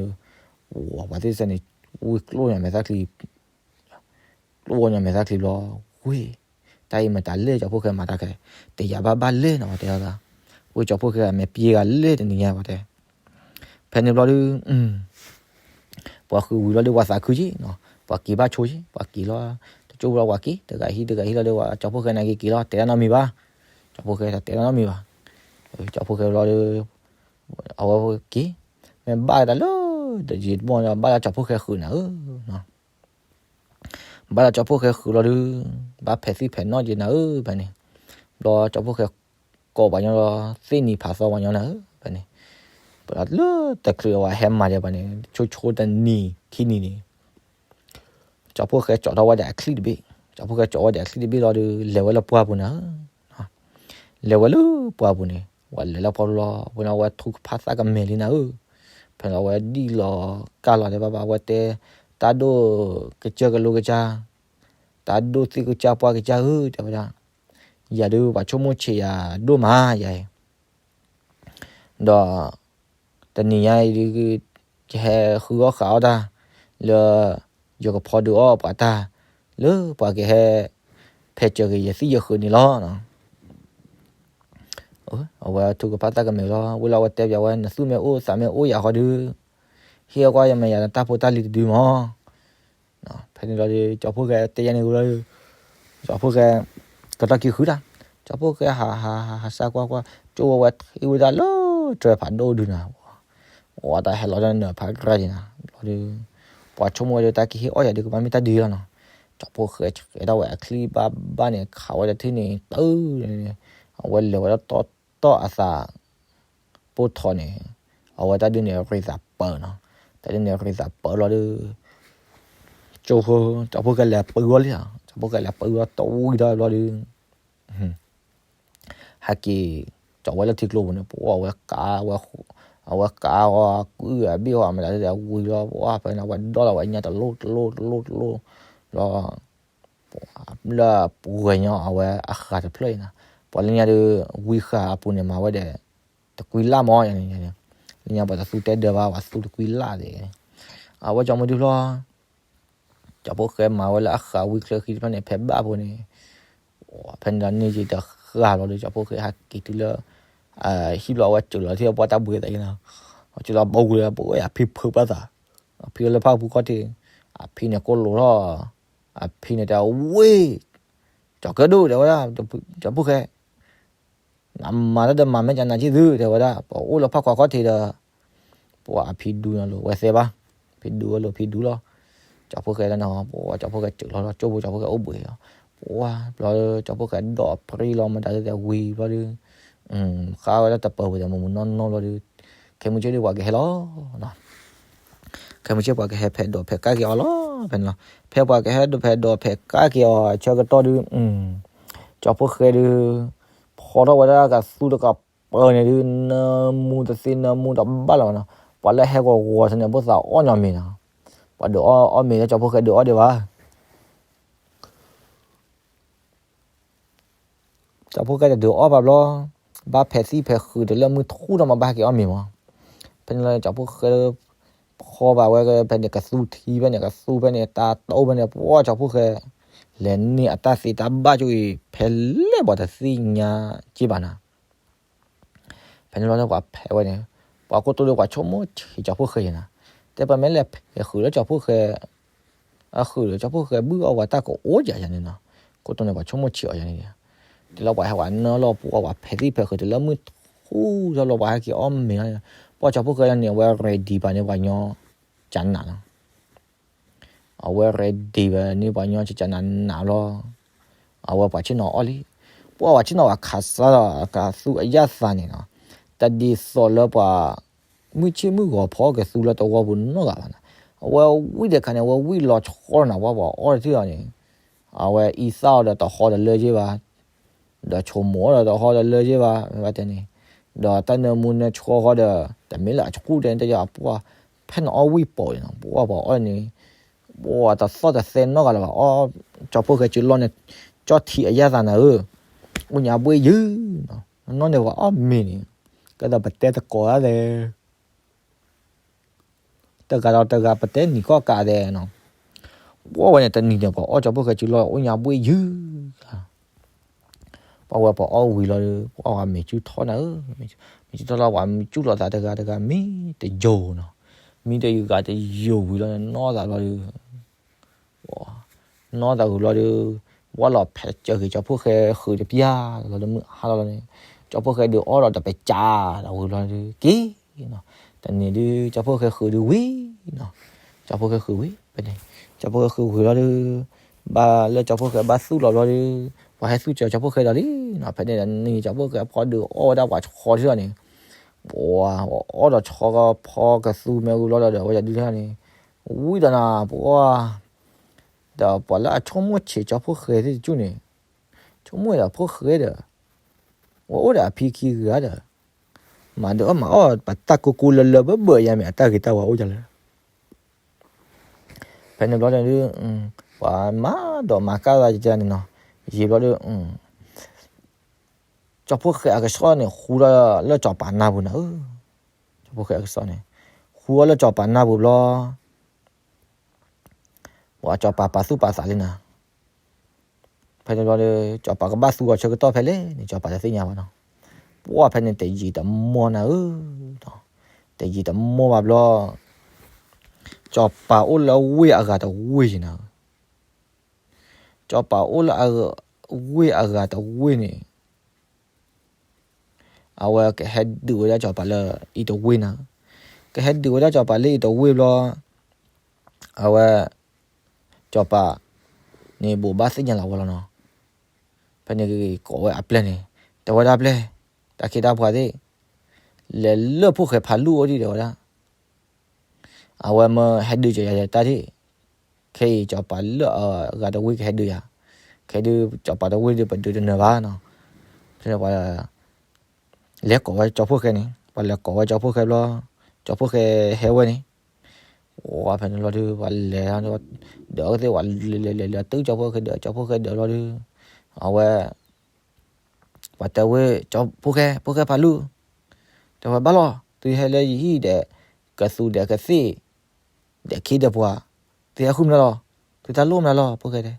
ဝဲပှၤသ့ၣ်စဲန့ၣ် ဝံၤကျိၣ်ညါမဲာ်သၣ်ချံ ကျိၣ်ဝဲညါမဲာ်သၣ်ချံဘျီ, ဝ့ၢ်, တၢ်အံၤမတၤလဲၣ် ကၠီဖီၣ်ဃဲမၤတၢ်ခဲ, တယၤဘၣ်ဘၣ်လဲၣ်နီၤ ပှၤတဲအီၤ, ဝ့ၢ်ကၠီဖီၣ်ဃဲမဲာ်ပျ့ၤဂၤလဲၣ်တနံၤညါပှၤတဲ, ဖဲန့ၣ်ဘျီဒုး ပှၤဃုာ်ဝံၤလီၤဒုး ပှၤသးခုက့နီၤ, ပှၤက့ၤဘၣ်ဆိက့, ပှၤက့ၤလီၤ, တကၠိဖိလီၤပှၤက့ၤ တဂၤဟံးတဂၤဟံးလီၤဒီး ကၠီဖီၣ်ဃဲနာ်က့ၤက့ၤလီၤ တဲတၢ်နီတမံၤဘၣ်, ကၠီဖီၣ်ဃဲတတဲတၢ်နီတမံၤဘၣ်, ကၠီဖီၣ်ဃဲဘျီဒီး အဝဲက့ၤ, မ့ၢ်ဘၣ်တၢ်လၢ တယံာ်တမီၢ် ဘၣ်လၢကၠီဖီၣ်ဃဲဃုာ်နၤဧၢ ဘၣ်လၢကၠီဖီၣ်ဃဲဃုာ်လီၤဒုး, ဘၣ်ဖဲးသံၣ်ဖဲးနီၣ်က့ၤနၤဧၢ ဖဲန့ၣ်, ဘျီကၠီဖီၣ်ဃဲကိးပှၤညီလီၤ သ့ၣ်နံၤဖးသီပှၤညီနၤဧၢ ဖဲန့ၣ်, ပလၢတချုးအဝဲဟဲမၤဒီးပှၤန့ၣ် ဆိဆိတနံၤခံနံၤန့ၣ် ကၠီဖီၣ်ဃဲကၠီထီၣ်ဝဲဒီးအချံၣ်တဘ့ၣ်, ကၠီဖီၣ်ဃဲကၠီဝဲဒီးအချံၣ်တဘ့ၣ်လီၤဒီး လဲၤဝဲလၢပှၢ်ပူၤနၤဧၢ လဲၤဝဲလၢပှၢ်ပူၤန့ၣ် ဝဲလဲၤလၢပှၢ်ပူၤလီၤ ပှၤန့ၣ် အဝဲထူကဖၣ်သၣ်ကမဲာ်လံနၤဧၢ, ဖဲန့ၣ်အဝဲဒံၣ်လီၤကၢ်လီၤတဲဘၣ်ဘၣ် အဝဲတဲ, တၢ်ဒိၣ်ကစၢၢ်ကလိကစၢ်, တၢ်ဒိၣ်သ့ၣ်ကစၢ်ပှၢ်ကစၢ်ဧၢ တဲဝဲဒၣ်, ယၤဒုးပှၤဆိကမိၣ်ဆံးယၤဒိၣ်မးယၤအံၤ ဒီး တနံၤညါအံၤဒုး ကဟဲဃုအီၣ်ဃုအီၣ်တၢ် လၢ ယကဖီဒုးအီၣ်ပှၤတၢ် လၢပှၤကဟဲ ဖဲးစၢၤက့ၤယသံၣ်ယဃုာ်န့ၣ်လီၤ. အဝဲထူကဖၣ်သၣ်ကမဲာ်လီၤ ဝံၤလီၤအဝဲတဲပၠးဝဲ နသူၣ်မ့ၢ်အိၣ်သးမ့ၢ်အိၣ်ယၤဃီဒုး ဟ့ၣ်အီၣ်ကွၢ်ယၤမ့ၢ်ယၤတၢ်ဖိတၢ်လံၤတဒုမး ဖဲန့ၣ်လီၤဒီး ကၠီဖီၣ်ဃဲတဲယၤန့ၣ်ဝံၤလီၤဒီး ကၠီဖီၣ်ဃဲ ကတီၢ်ခံဃုတၢ် ကၠီဖီၣ်ဃဲဟးဟးဟးဟးစၢ်ကွၢ်ကွၢ် ကၠိဝဲဝဲထံၣ်ဝဲဒၣ်လၢတြဲၤဖးဒိၣ်ဒုနီၤ ဝဲတၢ်ဟဲလီၤတၢ်နၢၤဖးကြၢ်က့ၤနၤ ဘျီဒီး ပှၤဆိကမိၣ်ဝဲဒၣ်တၢ်ကဟ့ၣ်အီၣ်ယၤဒုးကဘၣ်မ့ၢ်တၢ်ဒုးလီၤနီၤ ကၠီဖီၣ်ဃဲဆှဲးထီၣ်ဝဲအချံၣ်ဘၣ်ဘၣ်န့ၣ် ခးဝဲတထံၣ်န့ၣ် တုၤန့ၣ် အဝဲလဲၤဝဲဒၣ်တီတီၢ်အသး ပိၢ်ထီၣ်န့ၣ် အဝဲတၢ်ဒုးန့ၣ်ရ့သးပၢနီၤ တၢ်ဒုးန့ၣ်ရ့သးပၢလီၤဒီး ကၠိဖိ ကၠီဖီၣ်ဃဲလဲၤပၢဝဲလံ ကၠီဖီၣ်ဃဲလဲၤပၢဝဲတဝံၤဒီးဘျီဒီး ဟဲက့ၤ ကၠီဝဲလၢထံကျိပူၤန့ၣ် ပှၤအဝဲကး အဝဲကးအီၤ ကွံာ်အဘ့ၣ်အီၤ မတၤဒ်လဲၣ်ဝံၤလီၤ ပှၤဖဲန့ၣ် အဝဲဒီလီၤဝဲညါတလိၣ်တလိၣ်တလိၣ်တလိၣ် လီၤ လၢပှဲၤညီအဝဲအဃးတဖျၢၣ်အံၤနီၤ ပှၤလၢညါဒီး ဝံဃာ်အပူၤန့ၣ် မၤဝဲဒီး တကွံလၢ်မး လၢညါပှၤတသူတဲဒၢးဘၣ် ပှၤသူတကွံလၢ်သ့ၣ် အဝဲကၠီမုၢ်ဒုဖျီ ကၠီဖီၣ်ဃဲမၤဝဲလၢအဃးဝံချၢဃံတဖျၢၣ်န့ၣ် ဖဲဘၣ်ဖိန့ၣ် ဖဲန့ၣ်ဒီးန့ၢ်က့ၤတဃၢ်ဘျီဒီး ကၠီဖီၣ်ဃဲဟဲက့ၤတုၤလၢ ဟံၣ်ဘျီအဝဲစၢၤလီၤထံၣ်ပှၤတၢ်ဘှံးသးအံၤနီၤ အစၢၤလီၤဘီဝံၤလၢပှၤအဖံဖုးဘၣ်သး အဖံလၢဖၣ်ပူၤခီၣ်ထံး အဖံန့ၣ်ကိၢ်လိာ်ထီၣ် အဖံန့ၣ်တဲဝဲ ကၠီကၢဒိၣ်တဲဝဲဒၣ် ကၠီဖီၣ်ဃဲ နမၤတၢ်တမၤမဲာ်ကနၤကံၢ်သု တဲဝဲဒၣ် ပှၤအိၣ်လၢဖၣ်ခွါခီၣ်ထံးဒီး ပှၤအဖံဒူညါလိၤဝဲသဲဘၣ် ဖံဒူဝဲလီၤ ဖံဒူလီၤ. ကၠီဖိၣ်ဃဲလၢနဟီ ပှၤကၠီဖိၣ်ဃဲစၢၤလီၤလီၤ ကၠိဖိကၠီဖိၣ်ဃဲအိၣ်ဘှံးလီၤ. ပှၤဘျီ ကၠီဖိၣ်ဃဲဒိးပြံလီၤ မတၤတသ့ဝံၤဘျီဒီး ဃါဝဲဒၣ်တပၢၤဝံၤဒီး မုၢ်မုၢ်နီၢ်နီၢ်ဘျီဒီး ခဲမုၢ်ဆ့ၣ်ဒုးပှၤကဟဲလီၤ ခဲမုၢ်ဆ့ၣ်ပှၤကဟဲဖဲးဒိးဖဲးကၣ်က့ၤအီၤလီၤ ဖဲန့ၣ်လီၤ. ဖဲပှၤကဟဲဒိးဖဲးဒိးဖဲးကၣ်က့ၤအီၤ ဆၢကတီၢ်ဒုး ကၠီဖိၣ်ဃဲဒုး ဖီထီၣ်ဝဲဒၣ်ကသူတကပၤန့ၣ်ဒုး နၢမူတသ့နၢမူတဘၣ်လၢၤဘၣ်နီၤ. ပှၤလၢဟဲဂီၤဂီၤဆၢန့ၣ် ဘၣ်သးအီၣ်ညီမ့ၤနီၤ. ပှၤဒုးအီၣ်အီၣ်မ့ၤလၢကၠီဖိၣ်ဃဲဒုးအီၣ်ဒံးဘၣ် ကၠီဖိၣ်ဃဲတဒုးအီၣ်ဘၣ်ဘျီ ဘၣ်ဖဲးသံၣ်ဖဲးဃုာ်တလၢမုၢ်ထူၣ်ဒီးမ့ၢ်ဘၣ်ဟဲက့ၤအီၣ်မ့ၤမး. ဖဲန့ၣ်လီၤ ကၠီဖိၣ်ဃဲ ဖီဘၣ်ဝဲဖဲန့ၣ် ကသူထံဖဲန့ၣ် ကသူဖဲန့ၣ် တၢ်တိၢ်ဖဲန့ၣ် ပှၤကၠီဖိၣ်ဃဲ လဲၤန့ၢ်အတၢ်သ့တၢ်ဘၣ်ကၠိအံၤ ဖဲလဲၣ်ပှၤတသ့ၣ်ညါက့ဘၣ်နၤ ဖဲန့ၣ်ဘျီလၢပှၤဖဲးဝဲန့ၣ် ပှၤကိတိၢ်ဒီးပှၤဆိကမိၣ်ဆံးကၠီဖိၣ်ဃဲအံၤနၤ, တဲပမ့ၢ်လဲၤဖဲးဃုာ်လၢကၠီဖိၣ်ဃဲ, အဃုာ်ဒီးကၠီဖိၣ်ဃဲဘုၣ်အီၣ်ပှၤတၢ်ကအိၣ်ယၤယၤန့ၣ်နီၤ,ကိတိၢ်န့ၣ်ပှၤဆိကမိၣ်ဆံးအီၤယၤန့ၣ်, တဲလီၤပှၤဟဲပှၤနၢလီၤပှၤ ပှၤဖဲးသံၣ်ဖဲးဃုာ်တလၢမုၢ်ထူၣ်လီၤပှၤဟဲက့ၤအီၣ်မ့ၤလီၤ, ပှၤကၠီဖိၣ်ဃဲန့ၣ် အဝဲ ready ဘၣ်န့ၢ်ပှၤညီကနးလီၤ အဝဲ ready ဘၣ်န့ၢ်ပှၤညီကနးနးလီၤ, အဝဲပှၤဆ့ၣ်နီၤအီၣ်လံ, ပှၤပှၤဆ့ၣ်နီၤပှၤခးစၢ်ဒီးကသူအယၣ်သးန့ၣ်နီၤ, တဒ်သိးလၢပှၤ မုၢ်ဆ့ၣ်မုၢ်ဂီၤဖီကသူလၢတဝီပူၤနီတဂၤဘၣ်နီၤ, အဝဲဝံၣ်တခါန့ၣ် အဝဲဝံၣ်လီၤဆီနီၤ ပှၤပှၤအီၣ်တထံၣ်လီၤန့ၣ်, အဝဲအံသၣ်အီၤဒီးတဟီတလၢက့ဘၣ် ဒီးဆိကမိၣ်ဒီးတဟီတလၢက့ဘၣ် မ့ၢ်ဘၣ်တဲန့ၣ်, ဒီးတၢ်နၢမူနၢဆှီဃီဒီး တမ့ၢ်လၢအဆူၣ်တဲန့ၣ် တယီၤပှၤ ဖဲန့ၣ်အီၣ်ဝံၣ်ပိာ်န့ၣ်နီၤ, ပှၤပှၤအီၣ်န့ၣ်, ပှၤတသီၣ်တသဲနီတဂၤလၢၤဘၣ်, အီၣ် ကၠီဖိၣ်ဃဲစုလီၢ်န့ၣ်, ကၠီထံအယၣ်သးနၤဧၢ, အိၣ်ညါဘှ့ၣ်ယုၢ်နီၤ, နီၢ်န့ၣ်ပှၤအီၣ်မ့ၤန့ၣ်, ကဲဒီးပတဲသကိးဒၣ်လဲၣ် တဂၤဒီးတဂၤပတဲနံၤကီၢ်ကးဒဲးနီၤ, ပှၤဝဲန့ၣ်တနံၤန့ၣ် ပှၤအီၣ်ကၠီဖိၣ်ဃဲစုလီၢ်အိၣ်ညါဘှ့ၣ်ယုၢ်, ပှၤဝဲပှၤအီၣ်ဝံၤလီၤဒီး ပှၤမ့ၤစုထီၣ်နၤဧၢ, မ့ၤစုထီၣ်လီၤ ပှၤမ့ၤစုလီၤသးတဂၤတဂၤမ့ၢ်တယိာ်နီၤ, မ့ၢ်တယိာ်ဂၤတယိာ်ဝံၤလီၤန့ၣ် နီၢ်သးလီၤဒီး နီၢ်သးဝံၤလီၤဒီး ဝဲလီၤဖဲးစၢၤက့ၤကၠီဖိၣ်ဃဲဃုာ်တပျၢ်လီၤဒီးမုၢ်ဟါလီၤလီၤန့ၣ်, ကၠီဖိၣ်ဃဲဒုးအီၣ်ဒီးတပစးဒီးဝံၤလီၤဒီးက့ၤနီၤ, တနံၤဒုးကၠီဖိၣ်ဃဲဃုာ်ဒုးဝံၤနီၤ, ကၠီဖိၣ်ဃဲဃုာ်ဝံၤဖဲန့ၣ်, ကၠီဖိၣ်ဃဲဃုာ်ဝံၤလီၤဒီး ဘၣ်လၢကၠီဖိၣ်ဃဲဘၣ်သူၣ်လီၤဘျီဒီး ပှၤဟဲသူၣ်စၢၤကၠီဖိၣ်ဃဲဒီးလံနီၤ, ဖဲန့ၣ်တနံၤကၠီဖိၣ်ဃဲဖီဒုးအီၣ်ဝဲဒၣ်ပှၤဆီထံၣ်လီၤန့ၣ်, ပှၤအီၣ်ဒီးဆီဖီကသူမ့ၢ်ဝံၤလီၤဒီး အဝဲဒုးန့ၣ် ဝံၤဒီးနၤ ပှၤ ဒီးပှၤလၢအဆိကမိၣ်ဆံးကၠီဖိၣ်ဃဲသ့ၣ်တကၠူၢ်န့ၣ်, ဆိကမိၣ်ဒီးဖိၣ်ဃဲဒီး ဝဲအိၣ်ဒီးအဖံခံဂၤဒီး မၤဒီးအီၣ်မၤအီၣ်ပတၢ်ကိၢ်ကိၢ်လၢလၢဘၢဘၢယါမ့ၢ်အတၢ်ဂ့ၤတၢ်ဝါအိၣ်ယါလၢ ဖဲန့ၣ်ဘျီဒီး ပှၤမၤဒီးမၤကၢ်သးယါန့ၣ်နီၤ, ယံာ်ဘျီဒီး ကၠီဖိၣ်ဃဲအကစီၣ်န့ၣ် ဃူလၢကၠီပၤနၢ်ပူၤနၤဧၢ, ကၠီဖိၣ်ဃဲအကစီၣ်န့ၣ် ဃူအီၤလၢကၠီပၤနၢ်ပူၤဘျီ ပှၤကၠီပၤပာ်သူၣ်ပာ်သးလံနၤ, ဖဲန့ၣ်ဘျီဒီး ကၠီပၤကဘၣ်သူအီၤဆၢကတီၢ်ဖဲလဲၣ်န့ၣ် ကၠီပၤတသ့ၣ်ညါဘၣ်နီၤ, ပှၤဖဲန့ၣ်တယံာ်တမီၢ်နၤဧၢ, တယံာ်တမီၢ်ဘၣ်ဘျီ ကၠီပၤအိၣ်လၢဝ့ၢ်အဂၤတဝ့ၢ်ယံၤနၤဧၢ, ကၠီပၤအိၣ်လၢဝ့ၢ်အဂၤတဝ့ၢ်န့ၣ် အဝဲကဟဲဒုးဝဲဒၣ်ကၠီပၤလၢအံၤတဝ့ၢ်နၤ, ကဟဲဒုးဝဲဒၣ်ကၠီပၤလၢအံၤတဝ့ၢ်ဘျီ အဝဲ ကၠီပၤ န့ၣ်ဘိးဘၣ်သ့ၣ်ညါလီၤဝဲလီၤနီၤ, ဖဲန့ၣ်ကိးဝဲအပျဲၢ်န့ၣ် တဲဝဲဒၣ်ပျဲၢ် တၢ်ခ့တၢ်ပှၤသ့ၣ် လဲၤလၢဖိၣ်ဃဲဖးလူၢ်အိၣ်ဒံးတဲဝဲဒၣ် အဝဲမၢဟဲဒုးကၠီယၤတၢ်ထံၣ်, ခဲအံၤကၠီပၤလၢအဂၤတဝ့ၢ်ကဟဲဒုးယၤ, ခဲဒုးကၠီပၤတဝ့ၢ်ဒုးပဒုးတနၢၤဘၣ်နီၤ, ဖဲန့ၣ်ပှၤ လဲၤကိးဝဲကၠီဖိၣ်ဃဲန့ၣ်, ပှၤလဲၤကိးဝဲကၠီဖိၣ်ဃဲဘျီ, ကၠီဖိၣ်ဃဲဟဲဝဲန့ၣ်, ဝဲဖဲန့ၣ်ဘျီဒီး ပှၤလဲၤ ဒီးအဝဲသ့ၣ်ပှၤလဲၤလဲၤလဲၤတုၤကၠီဖိၣ်ဃဲဒီး ကၠီဖိၣ်ဃဲဒီးဘျီဒီး အဝဲ ပှၤတဲဝဲ ကၠီဖိၣ်ဃဲ ဖိၣ်ဃဲဖးလူၢ်, တဲဝဲဘၣ်လီၤ သုဟဲလၢယဟံၣ်ဒီး ကသူဒီးကသ့ၣ် ဒီးခ့ဒီးပှၤ, သုဟဲဃုမနုၤလီၤ, သုတၢ်လိၣ်မနုၤလီၤ ဖိၣ်ဃဲတဲ,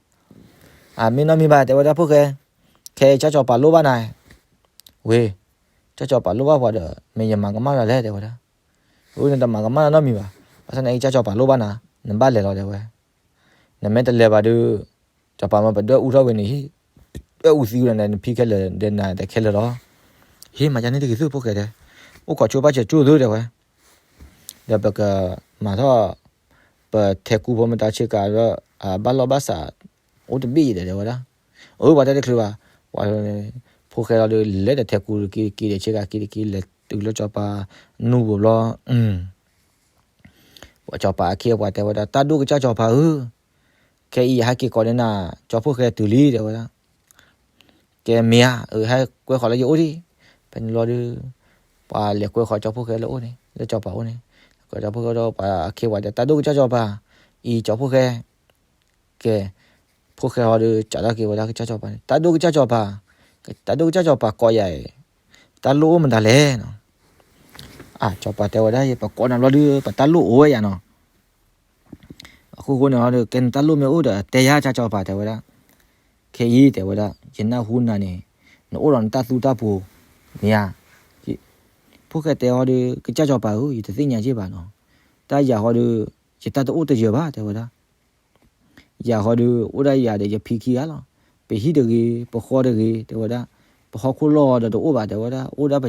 အမ့ၢ်နီတမံၤဘၣ် တဲဝဲဒၣ်ဖိၣ်ဃဲ, ခဲအံၤကၠီကၠီပၤလိၣ်ဘၣ်နၤ, ဝ့ၢ်, ကၠီကၠီပၤလိၣ်ဘၣ်ပှၤဒီး မ့ၢ်ယမၤကမၣ်နၤလဲၣ် တဲဝဲဒၣ်, အၢ နတမၤကမၣ်နၤနီတမံၤဘၣ်, ဘၣ်ဆၣ်သနာ်က့ ကၠီကၠီပၤလိၣ်ဘၣ်နၤ, နဘၣ်လဲၤလီၤ တဲဝဲ နမ့ၢ်တလဲၤဘၣ်ဒီး ကၠီပၤမၢပဒွဲၣ်အူထီၣ်ဝဲန့ၣ်ဟံၣ်, ဒွဲၣ်အူသံဝဲဒီး နဖံခဲလၢာ်ဒီးနၤတခဲလၢာ်လီၤ, ဟ့ၣ်မၤယါန့ၣ်တဂ့ၤသုဖိၣ်ဃဲတဲ, အိၣ်ခိးဆိဘၣ်စၢၤကၠိၣ်သုတဲဝဲ, ဒီးပကမၤထီၣ် ပထဲးကူဖိမတၤဆ့ကၤဒီး ဘၣ်လီၢ်ဘၣ်စး အိၣ်တဘ့ၣ်အံၤဒီး တဲဝဲဒၣ်. အၢ ပှၤတဲတချုးဘၣ်, ပှၤ ဖိၣ်ဃဲလီၤဒီး လဲၤတထဲးကူတက့ၤတက့ၤဒီး ဆ့ကၤက့ၤတက့ၤ လဲၤတုၤလၢစီၤပၤနူၢ်ပူၤဘျီ ပှၤစီၤပၤအခ့အပှၤတဲဝဲဒၣ်, တၢ်ဒိၣ်ကစၢ်စီၤပၤဧၢ, ခဲအံၤယဟဲက့ၤကိးန့ၢ်နၤ ကၠီဖှိၣ်ဃဲတုၤလံ တဲဝဲဒၣ်. ကဲမ့ၢ်ဧါ, အဟဲကွဲဃီၤလၢယအိၣ်ဒံး. ဖဲန့ၣ်ဘျီဒီး ပှၤလဲၤကွဲဃီၤကၠီဖှိၣ်ဃဲလၢအိၣ်န့ၣ် လၢစီၤပၤအိၣ်န့ၣ်, လဲၤကွဲကၠီဖှိၣ်ဃဲဒီး ပှၤအခ့ပှၤတဲ တၢ်ဒိၣ်ကစၢ်စီၤပၤ, အံၤကၠီဖှိၣ်ဃဲ ကဲ, ဖှိၣ်ဃဲဟီဒီး စးထီၣ်က့ၤဝဲဒၣ်ကစၢ်စီၤပၤန့ၣ်, တၢ်ဒိၣ်ကစၢ်စီၤပၤ, တၢ်ဒိၣ်ကစၢ်စီၤပၤကိးယၤအံၤ, တၢ်လိၣ်အိၣ်မတၤလဲၣ်နီၤ. အၢ စီၤပၤတဲဝဲဒၣ် ယပကိးနၤဘျီဒီး ပတၢ်လိၣ်အိၣ်ဝဲယၤနီၤ. အခိၣ်ဃိန့ၣ်ဒီး ကဲနတၢ်လိၣ်မ့ၢ်အိၣ်ဒီး တဲယၤကၠၢ်စီၤပၤ တဲဝဲဒၣ်. ခဲအံၤ တဲဝဲဒၣ် ယနၢ်ဟူနၤန့ၣ် နအိၣ်ဒီးနတၢ်သူတၢ်ပူၤ မ့ၢ်ဧါ. ဖှိၣ်ဃဲတဲဟီဒီး ကစၢ်စီၤပၤဧၢ, ယတသ့ၣ်ညါက့ၢ်ဘၣ်နီၤ. တၢ်ယၤဟီဒီး ယတၢ်တအိၣ်တယၢၤဘၣ် တဲဝဲဒၣ်. ယၤဟီဒီး အိၣ်ဒၣ်ယၤဒီးယဖံခံဂၤလီၤ. ပဟံၣ်တဂ့ၤ, ပဃီတဂ့ၤ တဲဝဲဒၣ်, ပဟီၣ်ခိၣ်လီၢ်ဒီးတအိၣ်ဘၣ် တဲဝဲဒၣ်, အိၣ်ဒၣ်ပ